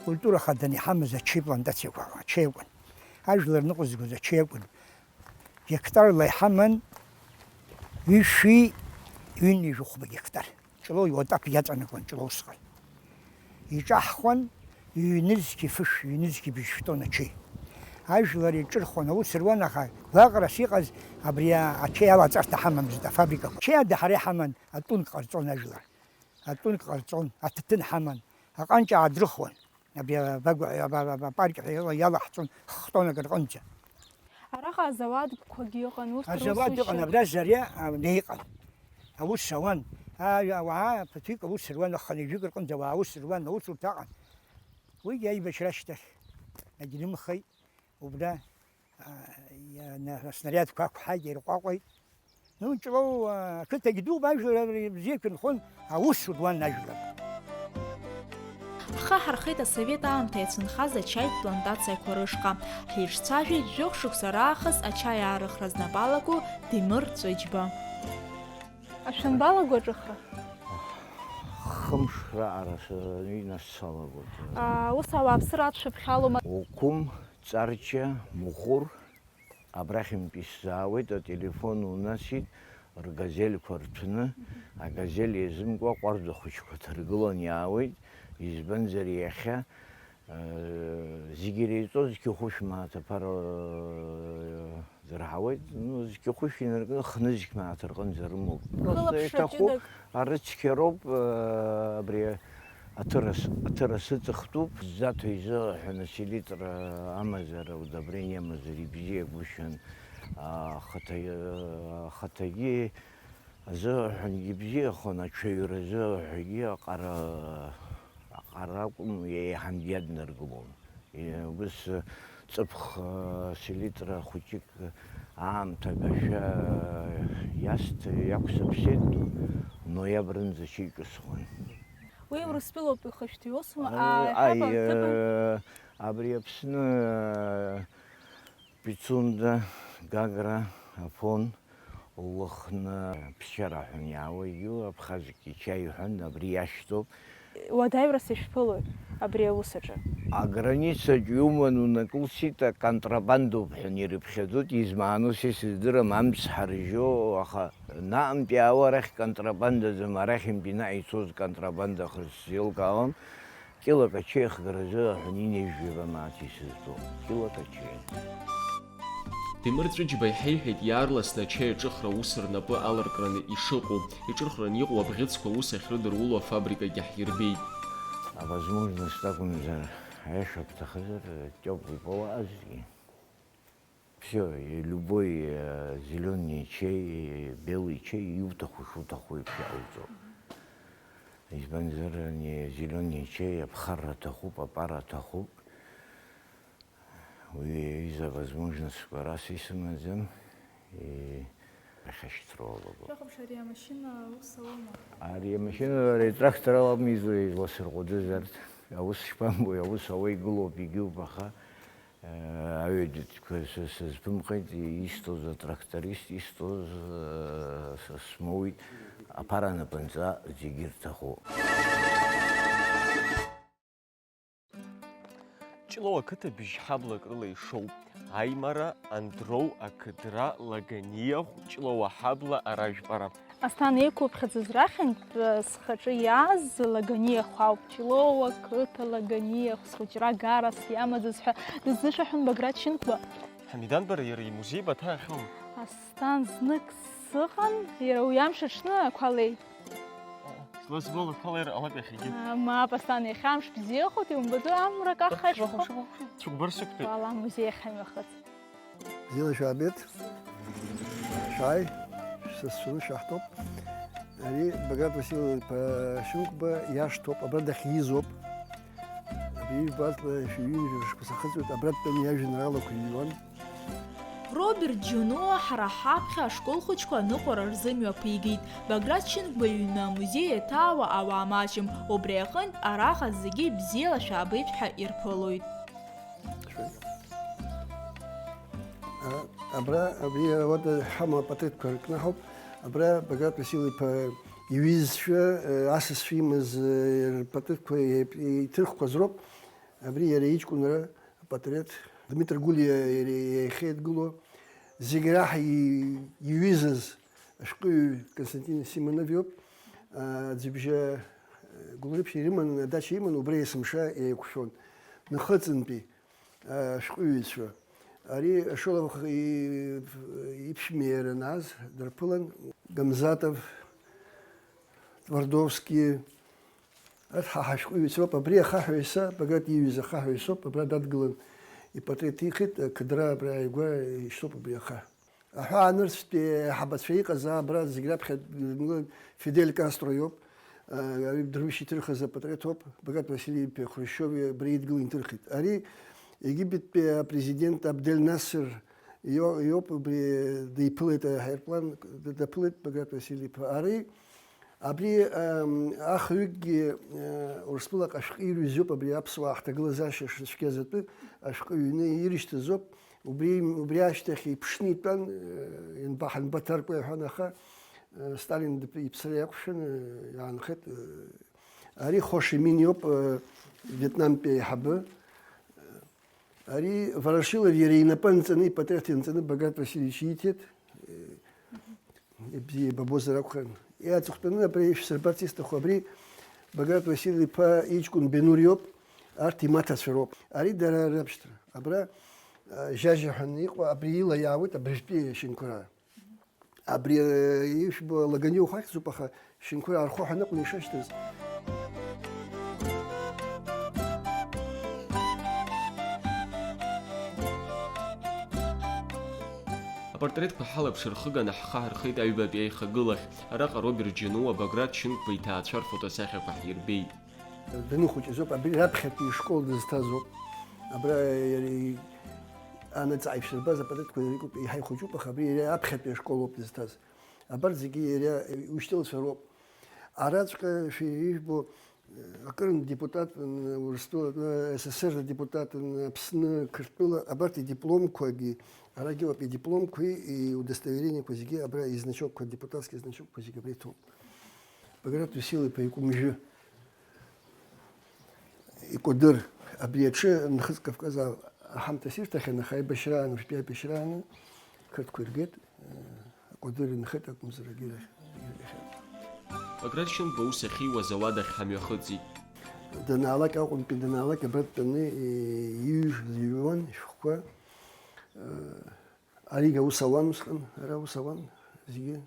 культура хаданы иҳамаз ачаи плантациақәа, ачаи акәын. Ажәлар ныҟәызгоз ачаи акәын. Гектарла иҳаман ҩышәи ҩынҩажәи хәба гектар. Ҷлоу иуатап иаҵанакуан Ҷлоу усҟан. Иҿаҳхуан ҩнызқьи фышә, ҩнызқьи быжь шәтон ачаи. Ажәлар иҿырхуан, аус руан, аха гәаҟрас иҟаз абри ачаи алаҵарҭа ҳамамызт, афабрикақәа. Ачаи ада ҳара иҳаман, атәынк ҟарҵон ажәлар. Атәынк ҟарҵон, аҭаҭын ҳаман, аҟанҷ аадрыхуан. Абри абагә-, аба-, аба-, апарк ҳәа иала-, иалаҳҵон хтонак рҟынӡа. Араҟа азауадқәагьы ыҟан, урҭ рус Азауад ыҟан, ншьа- абра Зариа, а, неиҟан. Аус ауан. А, ауаа ԥыҭҩык аус руан, аханҩажәик рҟынӡа ауаа аус руан, аусурҭа аҟан. Уигьы аибашьра ашьҭахь агьнымхеит. Убра, а, иа-, на-, аснарядқәа ақәҳаит, ирҟәаҟәеит. Ну, Ҷлоу, а, ақыҭагь дууп, ажәлар абри бзиақәа нхон, аус руан ажәлар. Ҳхы ҳархеит асовет аамҭа иацәынхаз ачаитә плантациақәа рышҟа. Ҳиҿцәажәеит жәохә шықәса раахыс ачаи аарыхра знапы алаку Ҭемыр Ҵәыџьба. Ашәанбалаго аҿыхра? Хымш раҟара са-, инасцалагоит. А, ус ауааԥсыра адшәыԥхьалома? Окәым, Ҵарча, Мухәыр, абрахьынтә исзаауеит, ателефон унасит, ргазельқәа рҭәны, агазель еизымкуа аҟәарӡа хәыҷқәа ҭаргылан иаауеит, избанзар иахьа, э, зегьы иреиҵо зқьы хәышә мааҭ аԥара, э, Дырҳауеит, ну, зқьы хәышә инаркны, хнызқь мааҭ рҟынӡа рымоуп. Просто Хылаԥшра иҭаху ҷыдак. Арыцқьароуп, э, абри аҭырас-, аҭырас ыҵыхтәуп. Ззаҭо изыҳәан аселитра амазар, аудобрение амазар ибзиагәышьан, ахаҭа-, ахаҭагьы азыҳәангьы ибзиахон, аҽаҩра азыҳәагьы аҟара, аҟара акәым, еиҳангьы иаднаргылон. Е, ус, э, ҵыԥх, э, селитра хәыҷык, э, аамҭа агашәа, э, иасҭ-, иақәсыԥсеит, ноиабрынӡа ачаи ҿысхуан. Уи Урыстәылоуп ихышәҭ иусума? Э, А, ҳаба, ҭыԥан? Э, абри Аԥсны, э, Пицунда, Гагра, Афон, Лыхны, ԥсшьара ҳәа иаауа иу, Абхазгьы чаи ҳәан, абри иашьҭоуп. Уадаҩрас ишәԥылои абри аус аҿы? Аграницаҿ иуман унакылсит, аконтрабандоуп ҳәа ирыԥхьаӡоит, измаану са исыздырам, амц ҳаржьо, аха наҟынтә иаауа арахь контрабандаӡам, арахьынтәи наҟ ицоз контрабандахар сзеилкаауам. Кьылак ачаи ахгаразы аҳәан инеижәжәаба мааҭ исызтәу, кьылак ачаи. Ҭемыр Ҵәыџьба иҳаиҳәеит иаарласны ачаи аҿыхра аус рнапы аларкраны ишыҟоу, иҿырхраны иҟоу абӷьыцқәа аус ахьрыдыруло афабрикагьы ҳирбеит. А возможность акәымзар, аиаша бҭахызар, тёплый пауазгьы. Всё, и любой, э, зелёный чай, белый чай, иуҭаху шуҭаху еиԥш иҟауҵо. Избанзар, ани зеленый чаи аԥхарра аҭахуп, апара аҭахуп. Уи аҩыза авозможностьқәа рас исымаӡам. И-, иахьашьҭроуа. Шәахәаԥш, ари амашьына аус ауама? Ари амашьына, ари атрактор алам изу-, изласырҟәыдыз арҭ. Аус шԥамбои, аус ауа игылоуп, егьиуп, аха, э, аҩадатәқәа сы-, сызԥымҟеит, истоз атракторист, истоз, э, сы-, смоуит, аԥара анапынҵа зегьы ирҭаху. Ҷлоу ақыҭа бжь-ҳаблак рыла ишоуп. Аимара, Андроу, Ақыдра, Лаганиахә, Ҷлоу аҳабла, Аражәпара. Асҭан еиқәыԥхьаӡаз рахьынтә, схаҿы иааз Лаганиахә ауп. Ҷлоу ақыҭа, Лаганиахә, схәыҷра гарас иамаӡаз ҳәа дыззышәаҳәон Баграт Шьынқәба. Ҳамидан, бара иара имузеи баҭаахьоума? Асҭан, знык сыҟан, иара уи амш аҽны ақәа леит. Слызбо лақәа леир ҟалап иахьагьы. А, мап, Асҭан, иахьа амш бзиахоит, иумбаӡои, амра каххаа ишыҟоу? Цәыкәбар сықәтәеит. Уала, амузеи ахьамҩахыҵ. Бзиала шәаабеит. Шәааи, шәсасцәаны шәаҳҭоуп. Ари Баграт Васил-иԥа Шьынқәба иашҭоуп, абра дахьиз ауп. Абри ижәбаз, шәҩыжәа шықәса хыҵуеит, абра дтәаны иажәеинраалақәа иҩуан. Роберт Џьонуа ҳара ҳаԥхьа ашкол хәыҷқәа аныҟәара рзы мҩаԥигеит. Баграт Шьынқәба иҩны амузеи иаҭаауа ауаа маҷым. Убри аҟынтә араҟа зегьы бзиала шәаабеит ҳәа ирԥылоит. А, абра, абри ауада ҳама апатетқәа ркнаҳауп. Абра Баграт Васил-иԥа иҩызцәа, э, асасцәа имаз, э, рпатетқәа еип-, иҭырхқәаз роуп. Абри иара иҷкәынра апатреҭ Дмитрий Гәлиа иара иахьеидгыло. Зегь раҳа и-, иҩызаз ашәҟәыҩҩы Константин Симонов иоуп. А, Аӡҩыбжьа, э, Гәылрыԥшь ирыман, адача иман, убра есымша еиқәшәон. Нахыҵынтәи ашәҟәыҩҩцәа. Ари Шолохов и-, иԥшәма иара анааз дырԥылан, Гамзатов, Твардовски, арҭ ҳа ҳашәҟәыҩҩцәа роуп. Абри ахаҳә ҩеса, Баграт ииҩыз ахаҳә ҩесоуп, абра дадгылан ипатреҭ ихит, ақыдра абра ааигәа ишьҭоуп абри ахаҳә. Аҳәаанырцәтәи аиҳабацәа иҟаз абра зегь раԥхьа Фидель Кастро иоуп. Ари Дырмышь иҭырхыз апатреҭ ауп. Баграт Василий-иԥа Хрушьов абри идгылан иҭырхит. Ари Египеттәи апрезидент Абдель Насер ио-, иоуп, убри диԥылеит аҳаирплан, д-, даԥылеит Баграт Василий-иԥа. Ари, абри, ам, ахҩыкгьы, э, Урыстәылаҟа ашәҟәыҩҩы изоуп, абри аԥсуаа ҳҭагылазаашьа шцәгьаз атәы ашәҟәы ҩны ирышьҭазоуп. Убри, убри ашьҭахь иԥшны итәан, э, ианба-, ҳанбаҭаркуеи ҳәан, аха, э, Сталин дып-, иԥсра иақәшәан, э, иаанхеит, э, ари Хо Ши Мин иоуп, э, Вьетнамтәи аиҳабы. Ари Ворошилов иара инапы анҵаны, ипатреҭ ианҵаны Баграт Васильевич ииҭеит, э, ибзиа ибабозар акәхарын. Иаҵыхәтәаны абра ишәсырбарц исҭаху, абри Баграт Василь-иԥа иҷкәын Бенур иоуп, арҭ имаҭацәа роуп. Ари дара рабшьҭра. Абра, а, Жьажьа ҳәа иҟоу, абри ила иаауеит абыржәтәи Шьынқәра. Абри, э, ишәбо Лаганиа ухахьӡуп, аха Шьынқәра архо ҳәа акәын ишашьҭаз. Апортретқәа ҳалаԥш рхыганы ҳхы ҳархеит аҩбатәи аихагылахь. Араҟа Роберт Џьонуа, Баграт Шьынқәба иҭаацәа рфотосахьақәа ҳирбеит. Даныхәыҷыз ауп, абри раԥхьатәи ишкол дызҭаз ауп. Абра иара и-, анаҵаҩ шәырбаз апатреҭқәа иара икуп, еиҳа ихәыҷуп, аха абри иара аԥхьатәи ашкол ауп дызҭаз. Абарҭ зегьы иара ушьҭылацәа роуп. Араҵәҟьа шәи-, ижәбо, акырынтә депутатын, Урыстәыла, С С С Р адепутатын, Аԥсны, Қырҭтәыла, абарҭ идипломқәагьы, арагьы ауп идипломқәеи, иудостоверениеқәа зегьы абра, изначокқәа, депутатский значокқәа зегьы абра иҭоуп. Баграт Васил-иԥа икәымжәы, икәадыр, абри аҽы Нхыҵ Кавказ аҳамҭас ирҭахьан, аха аибашьраан, уажәтәи аибашьрааны қырҭқәа иргеит, акәадыр инхеит акәымзар, агьырахь, агьырахь. Баграт Шьынқәба аус ахьиуаз ауадахь ҳамҩахыҵит. Данаалак, Аҟәантәи данаалак, абра дтәаны, иҩ-, иҩуан ишәҟәқәа. Аригь аус ауан усҟан, ара аус ауан, зегьы,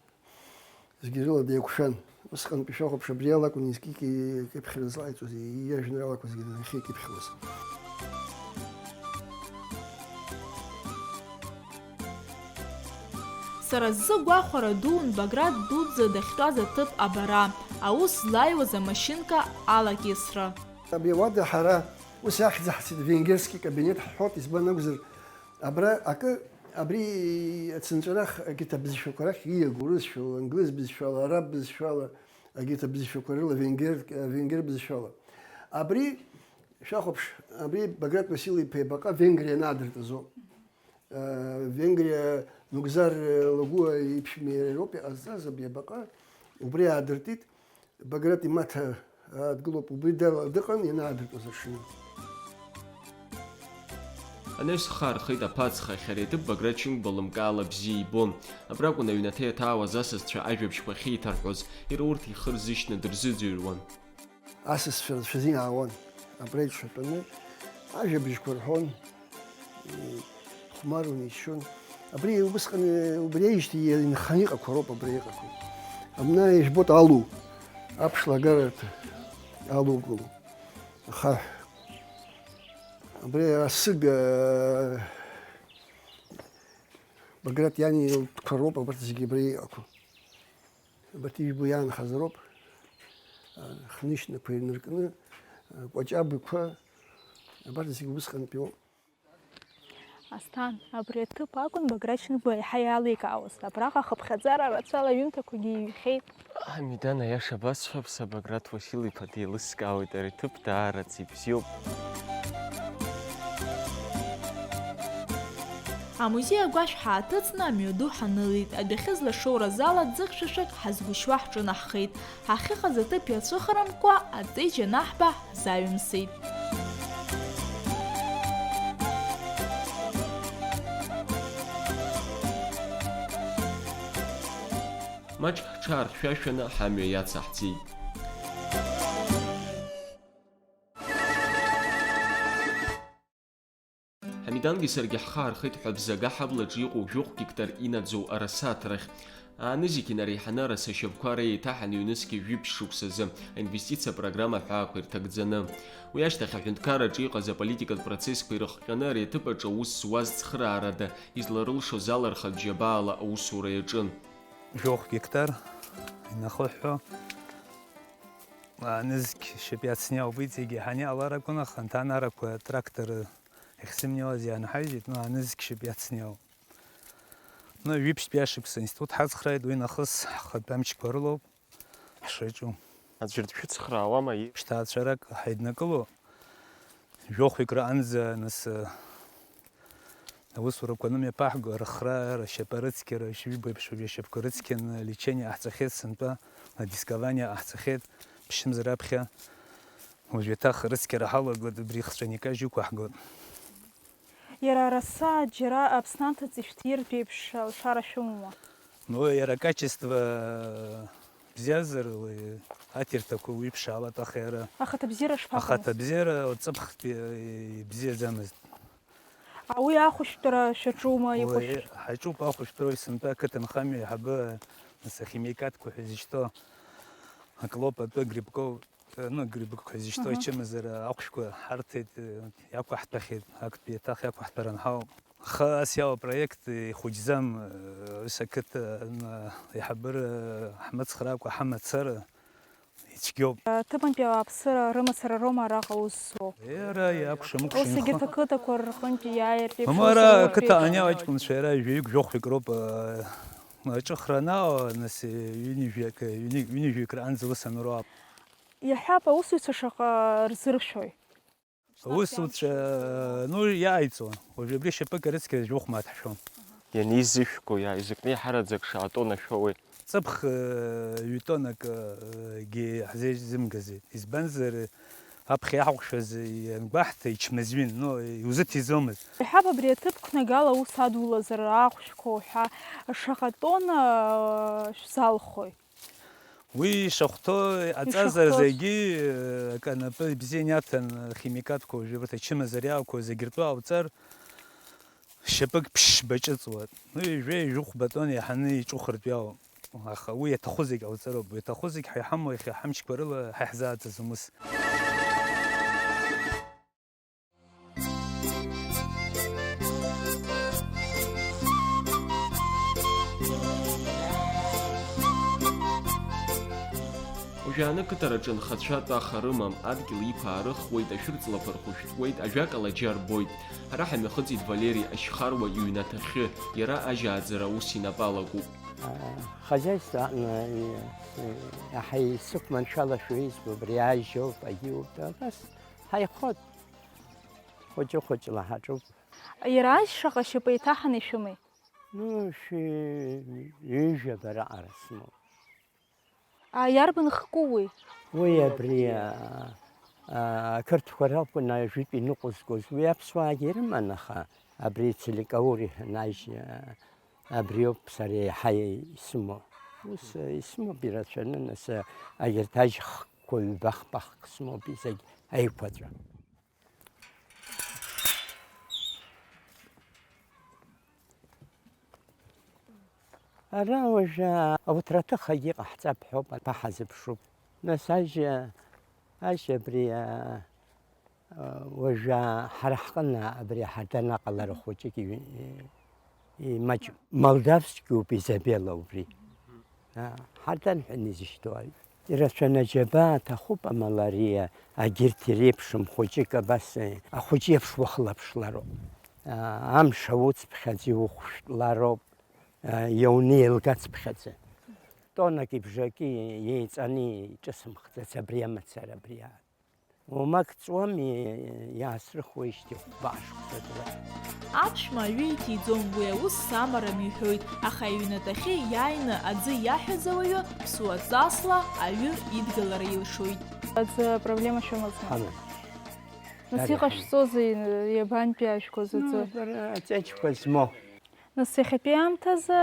зегьы рыла деиқәшәан. Усҟантәи шәахәаԥш, абри ала акәын изкьыкьа икьыԥхьра злаҟаиҵоз, иажәеинраалақәа зегьы нахьеикьыԥхьуаз. Сара сзы гәахәара дуун Баграт дуӡӡа дахьтәаз аҭыԥ абара. аус злаиуаз амашьынка алакьысра. Абри ауада ҳара ус ахьӡ ҳцит, венгерский кабинет ҳҳәоит, избан акәзар, абра акы, абри ацынҵәарах, егьырҭ абызшәақәа рахь ииагоу рызшәала, англыз бызшәала, араб бызшәала, егьырҭ абызшәақәа рыла, венгер, венгер бызшәала. Абри, шәахәаԥш, абри Баграт Васил-иԥа ибаҟа Венгриа ианаадыртыз ауп. Венгриа Нугзар Лагәуа иԥшәма иара иоуп иҟазҵаз абри абаҟа, убри аадыртит. Баграт имаҭа дгылоуп, убри дала дыҟан ианаадыртуаз аҽны. Анаҩс хар рхеит аԥацха, иахьа ари аҭыԥ Баграт Шьынқәба лымкаала бзиа ибон. Абракәын аҩнаҭа иаҭаауаз асасцәа ажәабжьқәа ахьеиҭарҳәоз, иара урҭ ихы рзышьҭны дырзыӡырҩуан. Асасцәа рацәаӡа иаауан, абра иҽҳәатәаны ажәабжьқәа рҳәон, ихәмаруан, иччон. Абри убысҟан, убри аижьҭеи инханы иҟақәа роуп абра иҟақәоу. Абна ижәбоит алу, аԥш лагарҭа алу гылоуп, ахаҳә. Абри асыга, Баграт иани лтәқәа роуп абарҭ зегьы абра иҟақәоу. Абарҭ ижәбо иаанхаз роуп, хнышьнақәа инаркны, кәаҷабқәа, абарҭ зегьы усҟантәи ауп. Асҭан, абри аҭыԥ акәын Баграт Шьынқәба еиҳа иаликаауаз. Абраҟа ахыԥхьаӡара рацәала аҩымҭақәагьы иҩхьеит. Ҳамидан, аиаша басҳәап, са Баграт Васил-иԥа деилыскаауеит, ари аҭыԥ даараӡа ибзиоуп. Амузеи агәашә ҳааҭыҵны амҩаду ҳанылеит, адәахьы злашоуразы ала ӡы-хьшәашәак ҳазгәышьуа ҳҿынаҳхеит. Ҳахьыҟаз аҭыԥ иацәыхарамкәа, аҵеиџь анаҳба, ҳзаҩымсит. Маҷк ҳҽаархьшәашәаны ҳамҩа иацаҳҵеит. Ҳамидангьы саргьы ҳхы аархеит ҳәа Бзага ҳаблаҿы иҟоу жәохә гектар инаӡоу араса аҭрахь. Ааны зегь инареиҳаны араса шьапқәа реиҭаҳан ҩнызқьи жәиԥшь шықәсазы аинвестициа программа аҳәаақәа ирҭагӡаны. Уи ашьҭахь аҳәынҭқарраҿы иҟаз аполитикатә процессқәа ирыхҟьаны ари аҭыԥ аҿы аус зуаз цхыраарада изларылшоз ала рхатә џьабаала аусура иаҿын. Жәохә гектар инахыҳәҳәо, аанызқь шьап иацниауп, иҵегьы ҳаниалар акәын, аха анҭанарақәа трактор иахьсымнеиуаз иаанҳажьит, ну, аанызқь шьап иацниауп. Ну, ҩаԥшьтәи ашықәс аинститут ҳацхрааит, уи нахыс ҳхатәы амчқәа рылоуп ҳшаҿу. Аӡәыр дшәыцхраауама, и? Ԥшҭаацәарак ҳаиднакыло, жәохәҩык раанӡа, нас, аусурақәа анымҩаԥаҳго, рыхра, ршьапы рыцқьара, шәҩыба еиԥш уажәы ашьапқәа рыцқьаны, лечение ҟаҳҵахьеит сынтәа, адискование ҟаҳҵахьеит, ԥшьымз раԥхьа. Уажәы еиҭах рыцқьара ҳалагоит, убри хҵәаны икажь ықәаҳгоит. Иара араса џьара Аԥсны анҭыҵ ишәҭиртә еиԥш алшара шәымоума? Ну, иара акачество бзиазар, уи аҭирҭақәа уиԥшаауеит, аха иара ахаҭабзиара шԥаҟамыз? Ахаҭабзиара ҵыԥхтәи ибзиаӡамызт. А, уи ахәышәтәра шәаҿума, уи ихәышә-? Ҳаҿуп ахәышәтәра, уи сынтәа ақыҭанхамҩа аиҳабы, нас, ахимикатқәа ҳәа изышьҭоу аклоп атәы Грибков, э, ну, Грибков изышьҭоу, аҳа, ачымазара ахәшәқәа ҳарҭеит, э, иақәаҳҭәахьеит, актәи еиҭах иақәаҳҭәаран ҳауп. Аха ас иауа апроект ихәыҷӡам, э, ус ақыҭа, э, аиҳабыра, э, ҳмыцхраакәа ҳамацара ицәгьоуп. Ҭыԥантәи ауааԥсыра рымацара роума араҟа аус зуоу? Иара иакәшамыкәша. Ус инхо. Егьырҭ ақыҭақәа рҟынтәи иааиртә еиԥш. Мамара ус ақыҭа ани аҷкәынцәа иара жәаҩык жәохәҩык роуп, э, аҿыхра анаауа, нас, э, ҩынҩажәак, э, ҩны-, ҩынҩажәак раанӡа ус анроуп. Иаҳҳәап, аусзуҩцәа шаҟа рзыршәои? Аусзуҩцәа, ну, иааиҵуан. Уажәы абри шьапык арыцқьара жәохә мааҭ ҳшәон. Ианизышәго, иааизакны еиҳараӡак шаҟа тонна шәоуеи? Ҵыԥх, э, ҩ-тоннак, э, гьы ҳзеизымгазеит. Избанзар, аԥхьа иаҳҟәшәаз иангәаҳҭа, ичмазаҩын, ну, иузыҭиӡомызт. Иаҳҳәап, абри аҭыԥ қәнагала аус адулазар, ахәшәқәа уҳәа, шаҟа тонна, э, шәзалхои? Уи ишахәҭоу аҵазар, ишахәҭоу зегьы, э, акы анапы бзианы иаҭан, химикатқәа уажәы абарҭ ачымазариаақәа зегь ртәы ауҵар, шьапык ԥшьба ҿыҵуа. Ну, ҩажәеи жәохә батон иаҳаны иҿухыртә иауам. Аха уи иаҭаху зегь ауҵароуп. Уи иаҭаху зегь ҳа иҳамоу иахьа ҳамчқәа рыла ҳа иаҳзааӡаз умыс. Уажәы Жәааны қыҭараҿы нхацәа тәаха рымам, адгьыл иқәаарыхуеит, ашәырҵлақәа рхәышәтәуеит, ажәакала, џьа рбоит. Ҳара ҳамҩахыҵит Валери Ашьхаруа иҩнаҭахьы, иара ажьааӡара аус инапы алакуп. Ахозиаство аҟны, э, иаҳа исықәманшәалашәа избо, абри ажьоуп, агьиуп, абас ҳаихот. Хәыҷы-хәыҷла ҳаҿуп. Иара шаҟа шьапы еиҭаҳаны ишәымеи? Ну, шәи-, ҩажәа бара аҟара смоуп. А, иарбан хкуи? Уи абри, а, а, ақырҭқәа ракәын ажәытә иныҟәызгоз. Уи аԥсуаагьы ирыман, аха абри Целикаур иҳәан ажь, а, абриоуп сара еиҳа исымоу. Ус, а, исымоуп ирацәаны, нас, а, агьырҭ ажь хкқәа ҩба-хԥа хк смоуп, зегь аиқәаҵәа. Ара уажәы ауҭраҭыхагьы иҟаҳҵап ҳәоуп, аԥа ҳазыԥшуп. Нас ажьа, ажьа абри, а, а, уажәы ҳара ҳҟны абри ҳардан аҟалара хәыҷык и-, и-, имаҷуп. Молдавскиуп Изабела убри. А, ҳардан ҳәа инизышьҭоу аҩ. Ирацәаны аџьабаа аҭахуп, амала ари, а, агьырҭ иреиԥшым хәыҷык абас, э, ахәыҷы еиԥш уахылаԥшлароуп. А, амш ауцԥхьаӡа иухәшәтәлароуп, а, иаунеилгацԥхьаӡа. Тоннаки бжаки еиҵаны иҿысымхӡац абри амацара, абри а. Уамак ҵуам, иаасрыхуеижьҭеи хәба шықәса ҵуеит. Аԥшәма аҩы иҭиӡом, уи аус самарам иҳәоит, аха иҩнатәахьы иааины аӡы иаҳәаз ауаҩы ԥсуаҵасла аҩы идгылара илшоит. Аӡы апроблема шәымаӡам? Ҳамам. Нас Дари иҟашәҵозеи, иабантәи иаажәгоз аӡы? Ну, бара аҵеџьқәа змоу. Нас иахьатәи аамҭазы?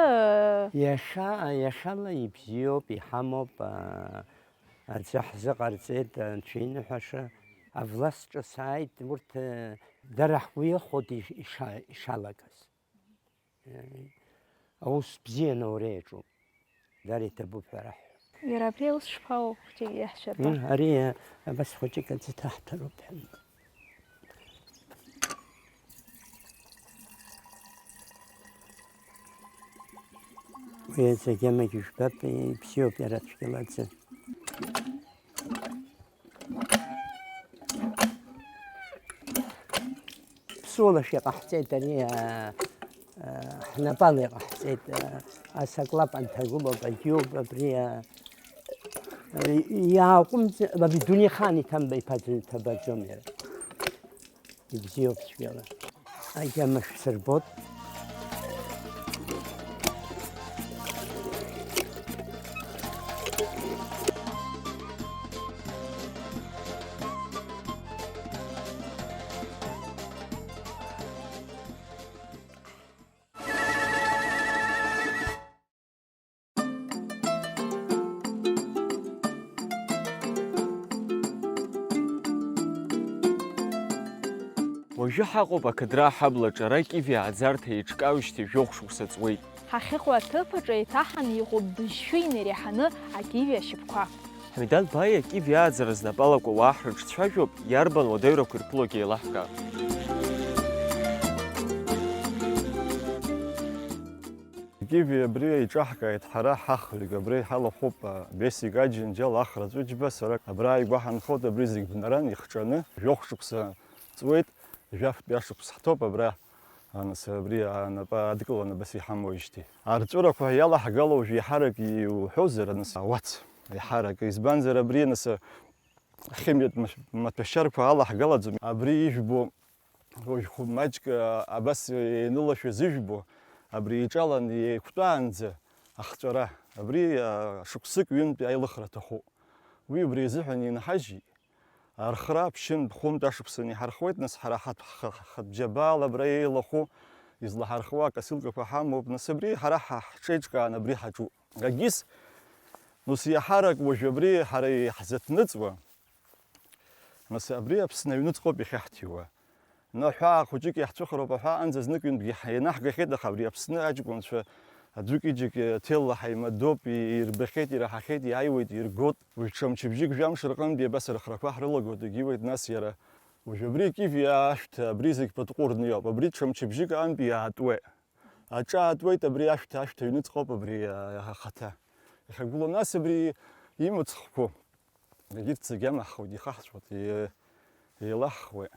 Иахьа, иахьала ибзиоуп, иҳамоуп, аа, Аӡы ҳзыҟарҵеит, анцәа иныҳәаша, авласт ҿыц ааит, урҭ, э, дара ҳгәы иахәоит иш-, иша-, ишалагаз. Э, аус бзианы аура иаҿуп, дара иҭабуп ҳәа раҳҳәап. Иара абри аус шԥоу, хәҷык иаҳшәырба? М, ари, э, абас хәыҷык аӡы ҭаҳҭароуп ҳәа. Уи зегьы амагьы жәбап, ибзиоуп иара цәгьала аӡы. Ԥсуалашәа иҟаҳҵеит ари, а, а, ҳнапала иҟаҳҵеит, а, асаклап анҭагылоуп, агьиоуп, абри, а, а, иааҟәымҵ-, абри дунеихаан иҭамба-, иԥа-, иҭабаӡом иара. Ибзиоуп цәгьала. Агьама шәсырбот. Уажәы ҳаҟоуп ақыдра аҳаблаҿы, ара Киви ааӡарҭа еиҿкаауеижьҭеи жәохә шықәса ҵуеит. Ҳахьыҟоу аҭыԥ аҿы еиҭаҳаны иҟоуп быжьшәы инареиҳаны акиви ашьапқәа. Ҳамидан Баиа Киви ааӡара знапы алаку ауаа ҳрыҿцәажәоуп, иарбан уадаҩрақәа ирԥылогьы еилаҳкаап. Киви абри иҿаҳкааит ҳара ҳахҩык, абра иҳалахәуп, а, Бесик Аџьынџьал, Ахра Ҵәыџьба, сара абра ааигәа ҳанхоит, абри зегь бнаран ихҿаны, жәохә шықәса ҵуеит, жәафтәи ашықәс ҳҭоуп абра, а, нас абри анапы адкыланы абас иҳамоуижьҭеи. Арҵәырақәа иалаҳгало уажә иаҳарак иуҳәозар, нас ауац, иаҳарак, избанзар абри, нас, ахимиатә маҭәашьарқәа алаҳгалаӡом, абри ижәбо, уажә хәы маҷк, а, абас ианылашәа зыжәбо, абри иҿалан еиқәтәаанӡа ахҵәара, абри, а, шықәсык ҩынтә аилыхра аҭахуп. Уи убри азыҳәан инҳажьит. Архра ԥшьынтә, хәынтә ашықәсан иҳархуеит, нас ҳара ҳаҭ-, ҳа-, ҳатә џьабаала абра еилахәу, излаҳархуа акосилкақәа ҳамоуп, нас абри ҳара ҳа-, ҳҽеиҿкаан абри ҳаҿуп. Агьыс, нас иаҳарак уажә абри ҳара иаҳзаҭныҵуа, нас абри Аԥсны аҩныҵҟоуп иахьаҳҭиуа. Наҳәаа хәыҷык иаҳцәыхароуп, аҳәаа анӡа знык-ҩынтәгьы ҳ-, ианаҳгахьеит, аха абри Аԥсны аҷкәынцәа аӡәык-ҩыџьак ҭелла ҳаимадоуп, и-, ирбахьеит, ираҳахьеит, иааиуеит, иргоит. Уажә ҽа мчыбжьык, жәамш рҟынтәи абас рыхрақәа ҳрылагоит, егьиуеит, нас иара. Уажә абри Киви ашәҭ, абри зегь патҟәырны иоуп, абри ҽа мчыбжьык аантәи иаатуеит. Аҿаатуеит абри ашәҭ, ашәҭ аҩныҵҟоуп абри, а, ахаҭа. Иахьагылоу, нас абри имыцхәқәоу. Егьырҭ зегьы амаҳхуеит, ихаҳҵәоит, е-, еилаҳхуеит.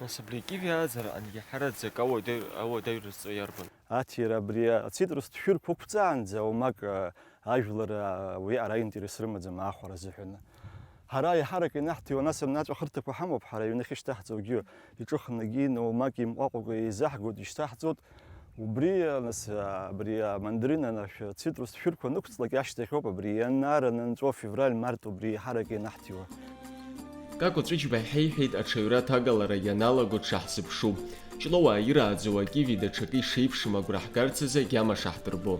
Нас абри акиви ааӡара ангьы ҳараӡак ауадаҩ-, ауадаҩра зҵо иарбан? Аҭира абри ацитрустә шәырқәа ықәҵаанӡа уамак, а, ажәлар, а, уи ара интерес рымаӡам аахәара азыҳәан. Ҳара еиҳарак инаҳҭиуа, нас абна аҵәахырҭақәа ҳамоуп, ҳара аҩны ахьышьҭаҳҵогьы иҿыхнагьы, уамак имҟәаҟәакәа еизаҳгоит, ишьҭаҳҵоит. Убри, нас, абри амандарин анашә, ацитрус шәырқәа нықәҵлак ашьҭахьоуп, абри ианнар анынҵәо, февраль, март, убри еиҳарак ианаҳҭиуа. Какәа Ҵәыџьба иҳаиҳәеит аҽаҩра аҭагалара ианалаго дшаҳзыԥшу. Ҷлоуаа ирааӡоу акиви даҽакы ишеиԥшым агәра ҳгарц азы агьама шаҳдырбо.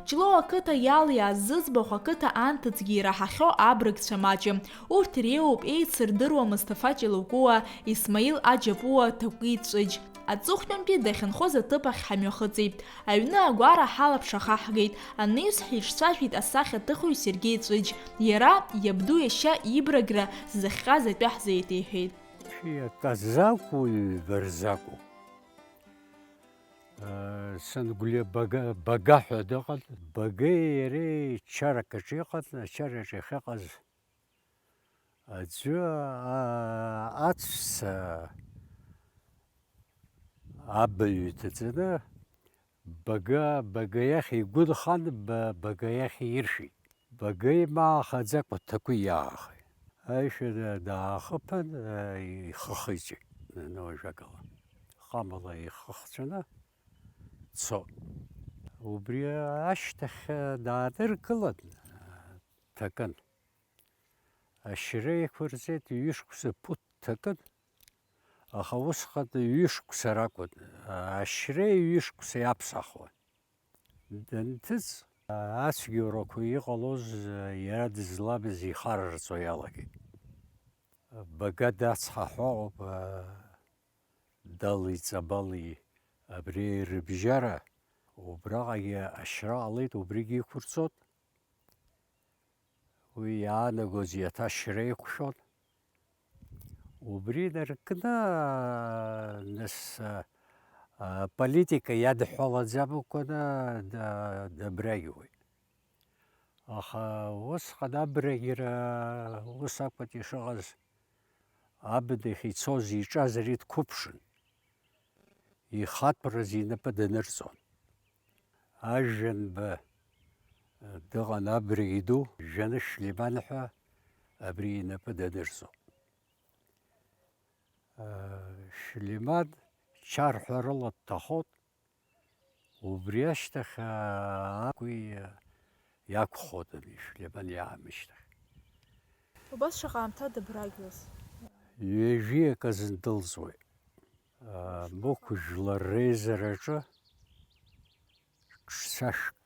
Ҷлоу ақыҭа иалиааз зыӡбахә ақыҭа анҭыҵгьы ираҳахьоу абрагцәа маҷым. Урҭ иреиуоуп еицырдыруа Мысҭафа Ҷлоукәуа, Исмаил Аџьапуа, Ҭакәи Ҵәыџь. Аҵыхәтәантәи дахьынхоз аҭыԥ ахь ҳамҩахыҵит. Аҩны агәара ҳалаԥш ахаҳгеит. Анаҩс ҳиҿцәажәеит асахьаҭыхҩы Сергеи Ҵәыџь. Иара, иабду иашьа ибрагра ззыхҟьаз атәы ҳзеиҭеиҳәеит. Иаказакәу, ҩба рзакәу? Сангәлиа Бага, Бага ҳәа дыҟан. Багеи иареи чарак аҿы иҟан, ачараҿы иахьыҟаз аӡәы, а, аҵәца абаҩ иҭаҵаны, Бага, Бага иахь игәы нхан, Ба-, Бага иахь иршәит. Багеи маахаӡакәа Ҭакәи иаахеит. Аишәа да-, даахыԥан, а, ихы хиҵәеит, наноужәагала. Ҟамала ихы хҵәаны цо. Убри ашьҭахь, а, даадыркылан, а, дҭакын. Ашьра еиқәырҵеит, ҩышықәса ԥуҭ дҭакын. Аха усҟан ҩышықәса ракәын, ашьреи ҩышықәсеи аԥсахуан. Данҭыҵ, ацәгьоурақәа иҟалоз иара дызлабыз ихарарҵо иалагеит. Бага дацҳа ҳәа ыҟоуп, дали Ҵабали абри рыбжьара, убраҟагьы ашьра ҟалеит, убригьы иқәырҵон. Уи иаанагоз иаҭашьра еиқәшәон. Убри инаркны, нас, а, политика иадҳәалаӡамкәаны да-, дабрагьуеит. Аха усҟан абрагьра ус акәын ишыҟаз, абнахь ицоз иҿаз ари дқәыԥшын. Ихатәраз инапы данырҵон. Ажәанба дыҟан абрагь ду, Жәаны Шәлиман ҳәа абри инапы данырҵон. Шәлиман чарҳәарыла дҭахот, убри ашьҭахь, а, акәи, а, иакәхоит абри Шәлиман иаамышьҭахь. Убас шаҟа аамҭа дыбрагьуаз? Ҩажәи акы азын дылҵуеит. А, мықә жәлар реизараҿы ҽцашәк,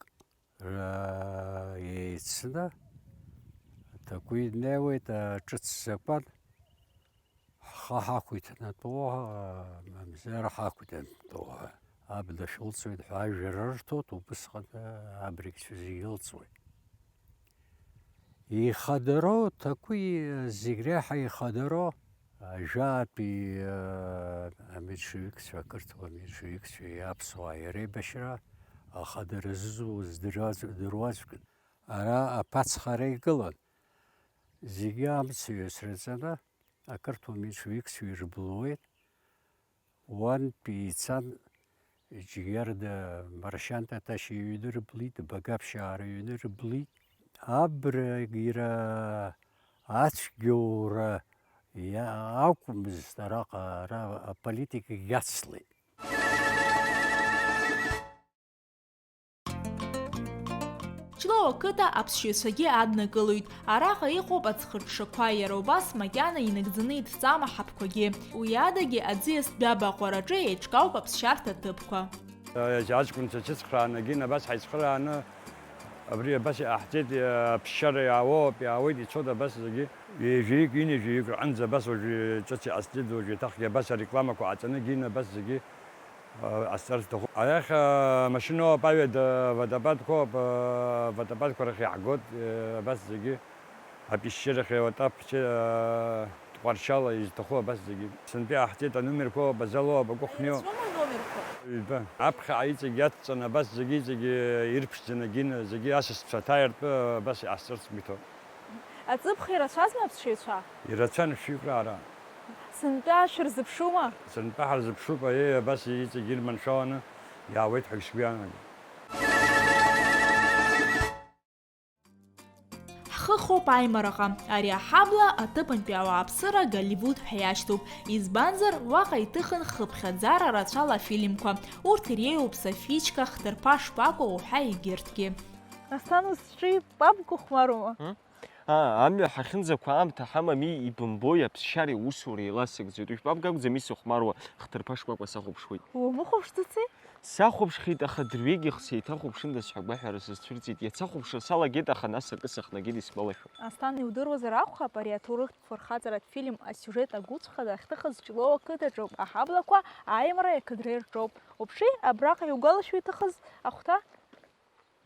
а, еицны, Ҭакәи днеиуеит, а, ҿыц закәан. Ҳхы ҳақәиҭнатәуа, мамзар ҳақәиҭнатәуа ҳәа абна шәылҵуеит ҳәа ажәа рырҭоит, убысҟан абрагьцәа зегьы ылҵуеит. Ихадароу, Ҭакәи зегь реиҳа ихадароу, ажәатәи, а, аменшевикцәа, ақырҭуа меншевикцәеи аԥсуааи реибашьра ахадара зызу здыруаз-, здыруаӡәкын. Ара аԥацхара игылан. Зегьы амцаҩыс раҵаны, ақырҭуа меншевикцәа ирыблуеит, уантәи ицан, Џьгьарда Маршьан Ҭаҭашьа иҩны рыблит, Багаԥшьаа рыҩны рыблит. Абрагьра ацәгьоура иа-, акәмызт араҟа, ара аполитика иацлеит. Ҷлоу ақыҭа аԥсшьаҩцәагьы аднакылоит. Араҟа иҟоуп аӡхыҽҽақәа, иара убас макьана инагӡаны идҵама ҳаԥқәагьы. Уи адагьы аӡиас Дәаба аҟәараҿы еиҿкаауп аԥсшьарҭа ҭыԥқәа. Аҷкәынцәа ацәыцхраанагьы абас ҳаицхырааны абри абас иҟаҳҵеит, аԥсшьара иаауоуп, иаауеит, ицоит абас зегьы. Ҩажәаҩык, ҩынҩажәаҩык рҟынӡа абас уажәы ҿыц иҟасҵеит, уажәы еиҭахгьы абас арекламақәа ҟаҵаны гьины абас зегьы, а, ҟасҵар сҭахуп. Арахь, а, машьына ыҟоуп, аҩада водопадқәа ыҟоуп, а, водопадқәа рахь иаҳгоит, э, абас зегьы апещерахь, вот апче-, а, Тҟәарчала изҭаху абас зегьы. Сынтәа иҟаҳҵеит аномерқәа, Базалоу, Абакәыхниоу. Ирацәоума аномерқәа? Ҩба. Аԥхьаҟа иҵегь иадҵаны абас зегьы, зегьы ирԥшӡаны акгьы, зегьы асасцәа аҭааиртә абас иҟасҵарц сгәы иҭоуп. Аҵыԥх ирацәазма аԥсшьаҩцәа? Ирацәан шәҩык раара. Сынтәа шәырзыԥшума? Сынтәа ҳарзыԥшуп, аиеи, абас иҵегь ирманшәаланы иаауеит ҳәагь сгәы иаанагоит. Ҳхы хоуп аимараҟа. Ари аҳабла аҭыԥантәи ауааԥсыра Голливуд ҳәа иашьҭоуп. Избанзар, уаҟа иҭыхын хыԥхьаӡара рацәала афильмқәа. Урҭ иреиуоуп Софичка, Хҭырԥа шкәакәа уҳәа егьырҭгьы. Аслан, узҿи, папка ухәмарума? М? Аа, амҩа ҳахьынӡақәа аамҭа ҳамами, ибымбои, аԥсшьареи аусуреи еиласыгӡоит. Уажә папка акәӡами сыхәмаруа, Хҭырԥа шкәакәа сахәаԥшуеит. Умыхәаԥшӡаци? Сахәаԥшхьеит, аха дырҩегьых сеиҭахәаԥшындаз ҳәа агәаҳәара сызцәырҵит. Иацахәаԥшра салагеит, аха нас акы сыхнагеит, исгәалашәом. Аслан, иудыруазар акәхап, ари аҭоурыхтә фырхаҵаратә фильм асиужет агәыҵәҟьа ахьҭыхыз Ҷлоу ақыҭаҿоуп, аҳаблақәа аимареи ақыдреи рҿоуп. Уԥши, абраҟа иугәалашәо иҭахыз ахәҭа?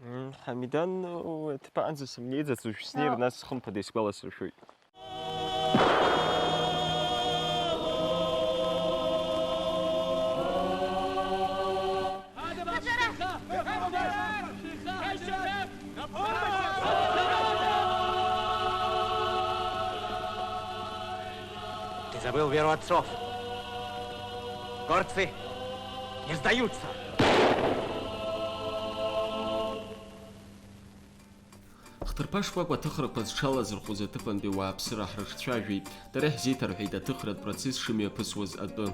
М, Ҳамидан, уи аҭыԥаҟынӡа сымнеиӡац, уажә снеир, Ау. Нас хымԥада исгәаласыршәоит. Ты забыл веру отцов. Горцы не сдаются. Хҭырԥа шкәакәа аҭыхрақәа зҽалазырхәыз аҭыԥантәи ауааԥсыра ҳрыҿцәажәеит. Дара иаҳзеиҭарҳәеит аҭыхратә процесс шымҩаԥысуаз атәы.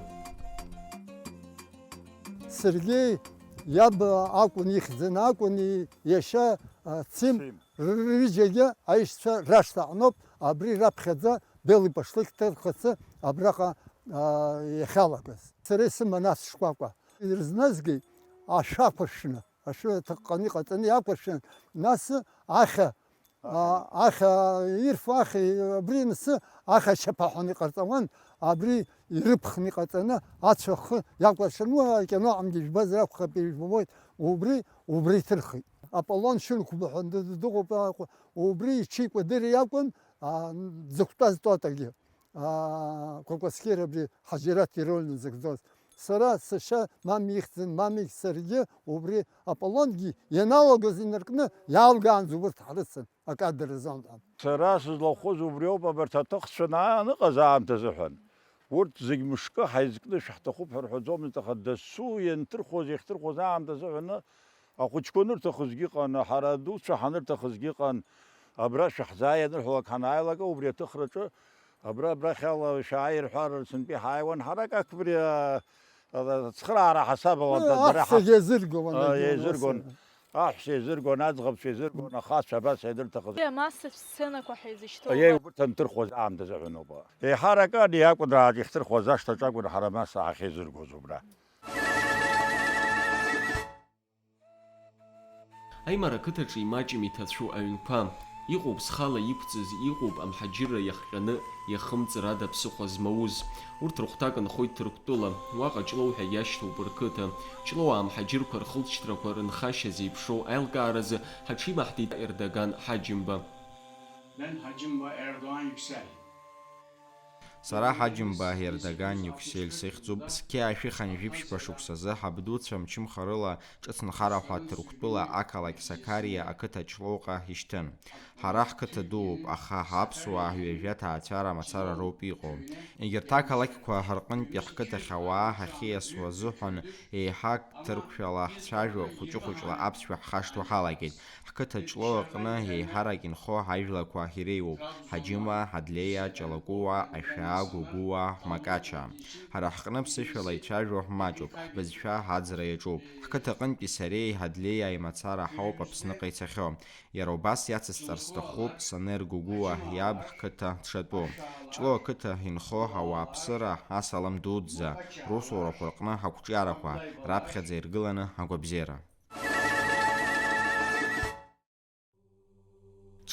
Сергеи иаб акәын ихьӡын, акәын и-, иашьа, а, Цим, Цим. Р-, рҩыџьагьы аишьцәа рашҭа аҟноуп, абри раԥхьаӡа Белый башлык ҭырхацы абраҟа, а, иахьалагаз. Сара исыман ас шкәакәа. Ирызназгеит ашәы ақәыршәны. Ашәы ҭыҟҟаны иҟаҵаны иақәыршәын, нас ахьа, а, ахьа ирфо ахьа, абри анысы ахьа шьаԥаҳәаны иҟарҵауан, абри ирыԥхны иҟаҵаны ацәа ахы иакәыршан, уа акино аҟынгьы ижәбазар акәхап, ижәбоит, убри, убри иҭырхит. Аполлон Шьынқәба ҳәа ды-, ды-, дыҟоуп, а, убри иҽикәадыр иакәын, а, дзықәтәаз Тотагьы. Аа, Кәакәасқьыр абри Ҳаџьараҭ ирольны зыгӡоз. Сара сашьа мамеи ихьӡын, мамеи саргьы убри Аполлонгьы ианалагоз инаркны иаалгаанӡа убырҭ ҳрыцын, акадр азын ҳәа. Сара сызлахәыз убриоуп, абарҭ аҭыхцәа анааныҟаз аамҭазыҳәан. Урҭ зегь мышкы ҳаизкны шәаҳҭахуп ҳәа рҳәаӡомызт, аха дасу ианҭырхуаз, иахьҭырхуаз аамҭазыҳәаны ахәыҷқәа анырҭахызгьы ыҟан, ҳара адуцәа ҳанырҭахызгьы ыҟан, абра шәаҳзааи анырҳәалак ҳанааилак, убри аҭыхраҿы абра, абрахьала шәааи рҳәар, сынтәа иҳааиуан, ҳарак ақәбри, а, а, ацхыраара ҳасабала, уи да-, дара ҳа-, аҳәсагьы еизыргон, а, егьи еизыргон. Аҳәса еизыргон, аӡӷабцәа еизыргон, ахацәа абас еидырҭахыз. Амассатә сценақәа ҳәа изышьҭоу. Аиеи, убырҭ анҭырхуаз аамҭазы ҳәа ауп. Еиҳарак ани акәын, ара иахьҭырхуаз ашҭаҿы акәын ҳара амасса ҳахьеизыргоз убра. Аимара ақыҭаҿы имаҷым иҭацәу аҩнқәа. Иҟоуп зхала иқәҵыз, иҟоуп амҳаџьырра иахҟьаны иахымҵыр ада ԥсыхәа змауз. Урҭ рыхәҭак нхоит Ҭырқәтәыла, уаҟа Ҷлоу ҳәа иашьҭоуп рқыҭа. Ҷлоуаа амҳаџьырқәа рхылҵшьҭрақәа рынхашьа зеиԥшроу аилкааразы ҳаҽимаҳдеит Ердоган Ҳаџьымба. Мен Ҳаџьымба Ердоган Юксел. Сара Ҳаџьымба Ердоган Юксель сыхьӡуп. Зқьи ашәи хынҩажәи ԥшьба шықәсазы ҳабдуцәа мчымхарыла ҿыц нхара ҳәа Ҭырқәтәыла ақалақь Сақариа ақыҭа Ҷлоуҟа ишьҭын. Ҳара ҳқыҭа дууп, аха ҳаԥсуаа ҩажәа ҭаацәара мацара роуп иҟоу. Егьырҭ ақалақьқәа рҟынтәи ҳқыҭахь ауаа ҳахьиасуа азыҳәан еиҳа ҭырқәшәала ҳцәажәо, хәыҷы-хәыҷла аԥсшәа ҳхашҭуа ҳалагеит. Ҳқыҭа Ҷлоу аҟны еиҳарак инхо ажәлақәа иреиуоуп: Ҳаџьыма, Адлеиа, Ҷалакәуа, Ашәаа, Гәыгәуа, Макача. Ҳара ҳҟны ԥсышәала ицәажәо маҷуп, ҳбызшәа аӡра иаҿуп. Ҳқыҭаҟынтәи сареи Адлеиааи мацара ҳауп Аԥсныҟа ицахьоу. Иара убас иацысҵар сҭахуп Санер Гәыгәуа иаб ҳқыҭа дшатәу. Ҷлоу ақыҭа инхо ауааԥсыра асалам дуӡӡа, русурақәа рҟны ҳақәҿиарақәа, раԥхьаӡа иргыланы агәабзиара.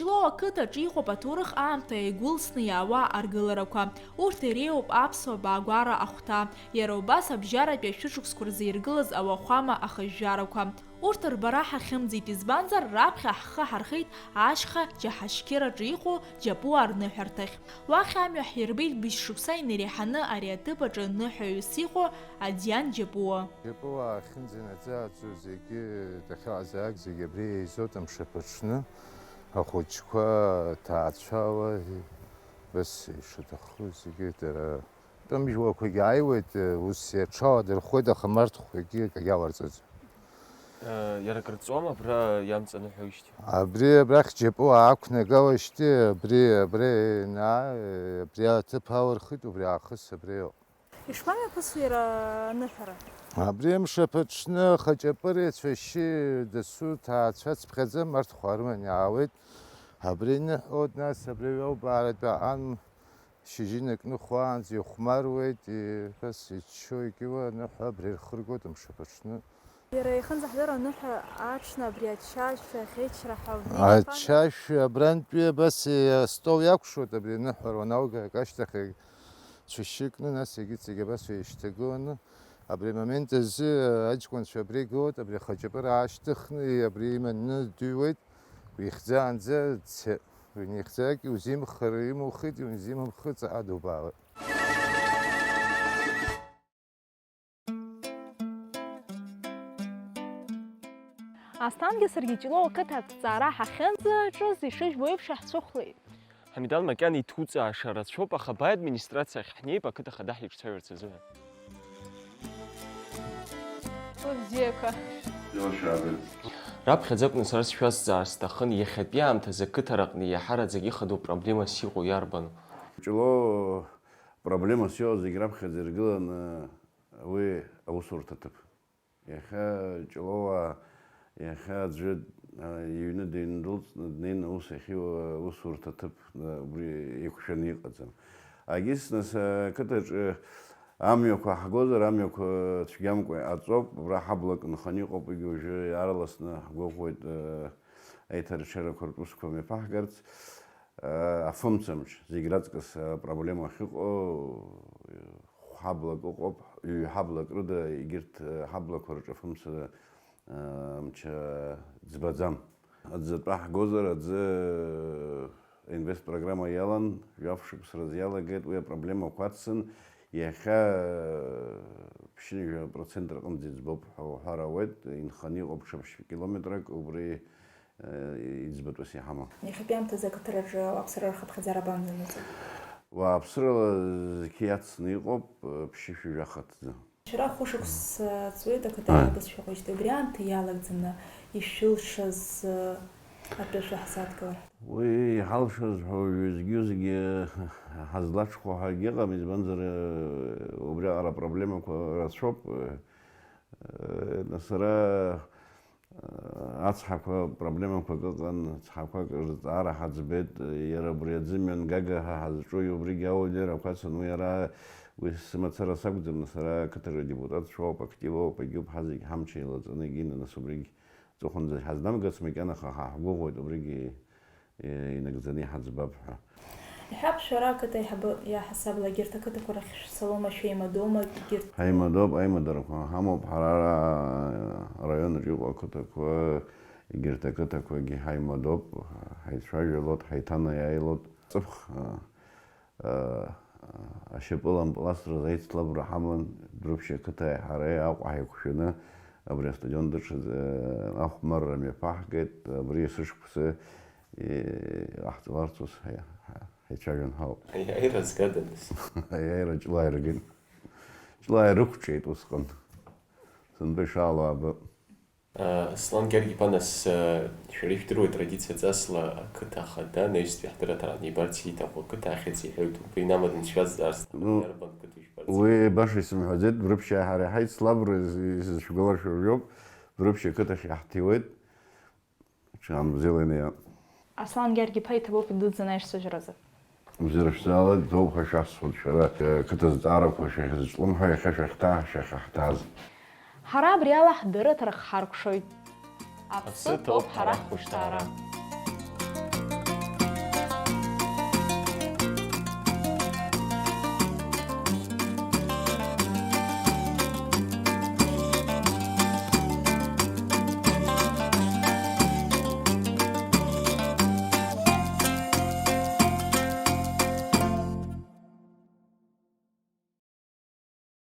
Ҷлоу ақыҭаҿы иҟоуп аҭоурых аамҭа еигәылсны иаауа аргыларақәа. Урҭ иреиуоуп аԥсуа баагәара ахәҭа. Иара убас абжьаратәи ашәышықәсқәа рзы иргылаз ауахәама ахыжәжәарақәа. Урҭ рбара ҳахьымӡеит, избанзар, раԥхьа ҳхы ҳархеит ашьха Џьаҳашьқьыраҿы иҟоу Џьапуа рныҳәарҭахь. Уахь амҩа ҳирбеит быжьшықәса инареиҳаны ари аҭыԥ аҿы ныҳәаҩыс иҟоу Адиан Џьапуа. Џьапуа ахьынӡанаӡааӡо зегьы дахьаазааг зегьы абри еизоит амшаԥы аҽны, ахәыҷқәа ҭаацәала, бас ишаҭаху зегьы дара. Тәым жәлақәагьы ааиуеит, ус аҽаладырхәуеит, аха марҭхәгьы акгьы аларҵаӡом. Э, иара акыр ҵуама абра иамҵаныҳәоижьҭеи? Абри абрахь Џьапуа аақәнагалоижьҭеи, абри, абри, на, абри аҭыԥ алырхит, убри аахыс абри иоуп. Ишԥамҩаԥысуеи иара аныҳәара? Абри амшаԥы аҽны ахаҷапыреи ацәашьи дасу ҭаацәацыԥхьаӡа марҭхәаа рыманы иаауеит. Абри иныҳәоит, нас абри аҩалбааратәи аан шьыжьы инаркны хәаанӡа ихәмаруеит, и-, бас иччо икьыуа аныҳәа абри ирхыргоит амшаԥы аҽны. Иара ихынӡаҳдыруа аныҳәа аҽны абри ачашәа, аӷьычра ҳәа абри ишԥан- Ачашәа абрантәи абас, э, астол иакәшоит абри аныҳәа уаналга, ашьҭахь цәашьы кны, нас егьырҭ зегьы абас еишьҭагыланы, абри амомент азы, э, аҷкәынцәа абри игылоит, абри ахаҷапыра аашьҭыхны, и-, абри иманы дыҩуеит, ихьӡаанӡа дцеит. Уи ихьӡагь иузимхар имухит, иузимымхыц адубаалеит. Асҭангьы саргьы Ҷлоу ақыҭа аҭҵаара ҳахьынӡаҿыз, ишыжәбо еиԥш, иаҳцәыхәлеит. Ҳамидан, макьана иҭуҵааша рацәоуп, аха абааи администрациа ахь ҳнеип, ақыҭа хада ҳиҿцәажәарц азыҳәан. Лыбзиақәа. Раԥхьаӡа акәны сара сшәазҵаар сҭахын, иахьатәи аамҭазы ақыҭараҟны иаҳараӡак ихадоу проблемас иҟоу иарбану? Ҷлоу проблемас иҟоу зегь раԥхьаӡа иргыланы уи аусурҭа аҭыԥ. Иахьа Ҷлоуаа, иахьа аӡәы, а, иҩны дыҩндәылҵны днеины аус ахьиуа аусурҭа аҭыԥ, а, убри еиқәшәаны иҟаӡам. Агьыс нас, а, ақыҭаҿы амҩақәа ҳгозар, амҩақәа цәгьамкәа иҟаҵоуп, абра ҳаблак нханы иҟоуп, уигьы уажәы иаарласны ҳгәыӷуеит, а, аиҭарчарақәа ртәы усқәа мҩаԥаҳгарц, а, афымцамч, зегь раҵкыс апроблема ахьыҟоу, ҳаблак ыҟоуп, ҩ-ҳаблак рыда, егьырҭ, э, ҳаблақәа рҿы фымца, э, мчы ӡбаӡам. Аӡы атәы ҳгозар, аӡы, э, инвестпрограмма иалан, жәаф шықәса рзы иалагеит, уи апроблемақәа ацын, иахьа, э, ԥшьынҩажәа процент рҟынӡа иӡбоуп ҳәа уҳәар ауеит, инханы иҟоуп ҽа ԥшь километрак, убри Э, иӡбатәыс иҳамам. Иахьатәи аамҭазы ақыҭараҿы ауааԥсыра рхыԥхьаӡара абанӡанаҵы? Уааԥсырала зқьы иацны иҟоуп, э, ԥшьышәи жәаха ҭӡы. Шәара хәышықәса ҵуеит ақыҭа Ааи. Аибашьцәа ҟаижьҭеи, убри аамҭа иалагӡаны ишәылшаз, э, атәы шәаҳзадгылар? Уи иҳалшаз ҳәа уажәы зегьы-зегьы ҳазлаҽхәо ҳәа акгьы ыҟам, избанзар, э, убриаҟара апроблемақәа рацәоуп. Э, э, нас ара Ацҳақәа проблемақәак ыҟан, цҳақәак рызҵаара ҳаӡбеит, иара убри аӡы мҩангага ҳәа ҳазҿуи убригьы аулиарақәа ацын, уи ара, уи сымацара сакәӡам, сара ақыҭарҭа адепутатцәоуп, актив ауп, егьуп, ҳа зегь ҳамч еилаҵаны егьины, нас убригь ҵыхәанӡа ҳазнамгац макьана, аха ҳа ҳгәыӷуеит убригьы инагӡаны иҳаӡбап ҳәа. Иҳәап, шәара ақыҭа аиҳабы иаҳасабала егьырҭ ақыҭақәа рахь шәцалома, шәеимадоума, егьырҭ? Ҳаимадоуп, аимадарақәа ҳамоуп, ҳара ара араионаҿ иҟоу ақыҭақәа, егьырҭ ақыҭақәагьы ҳаимадоуп, ҳаицәажәалоит, ҳаиҭанаиааилоит. Ҵыԥх, а, а, ашьапылампыл асразы аицлабра ҳаман, Дәрыԥшь ақыҭа ҳареи Аҟәа ҳаиқәшәаны абри астадион даҽаӡа, а, ахәмарра мҩаԥаҳгеит, абри есышықәса Иҟаҳҵаларц ус ҳаи-, ҳа-, ҳаицәажәан ҳауп. Аиааира згада нас? Аиааира ҷлаа иргеит. Ҷлаа ирықәҿиеит усҟан. Сынтәа ишаало аабап. Аслан Гьаргь-иԥа, нас, шәара ижәдыруеит, традициаҵасла ақыҭа ахада анаҩстәи ҳдырраҭара анибарц ииҭаху ақыҭа ахьӡ иҳәоит. Убри инамаданы шәазҵаарц, ну, иарбан қыҭа ижәбарц? Уи баша исымҳәаӡеит, Дәрыԥшьаа ҳара иҳаицлабра из-, изышәгылар шәажәоуп, Дәрыԥшь ақыҭахь иаҳҭиуеит. Ҽаанбзиала инеиуан. Аслан Гьаргь-иԥа, иҭабуп идуӡӡаны аишьцәажәаразы. Бзиара шәзаалеит, доуп ҳәа шәасҳәоит шәара, ақыҭа зҵаарақәа шәахьызҿлымҳау, иахьа шәахьҭа-, шәахьаҳҭааз. Ҳара абри ала ҳдырраҭара хҳаркәшоит. Аԥсы ҭоуп ҳара ҳхәышҭаара.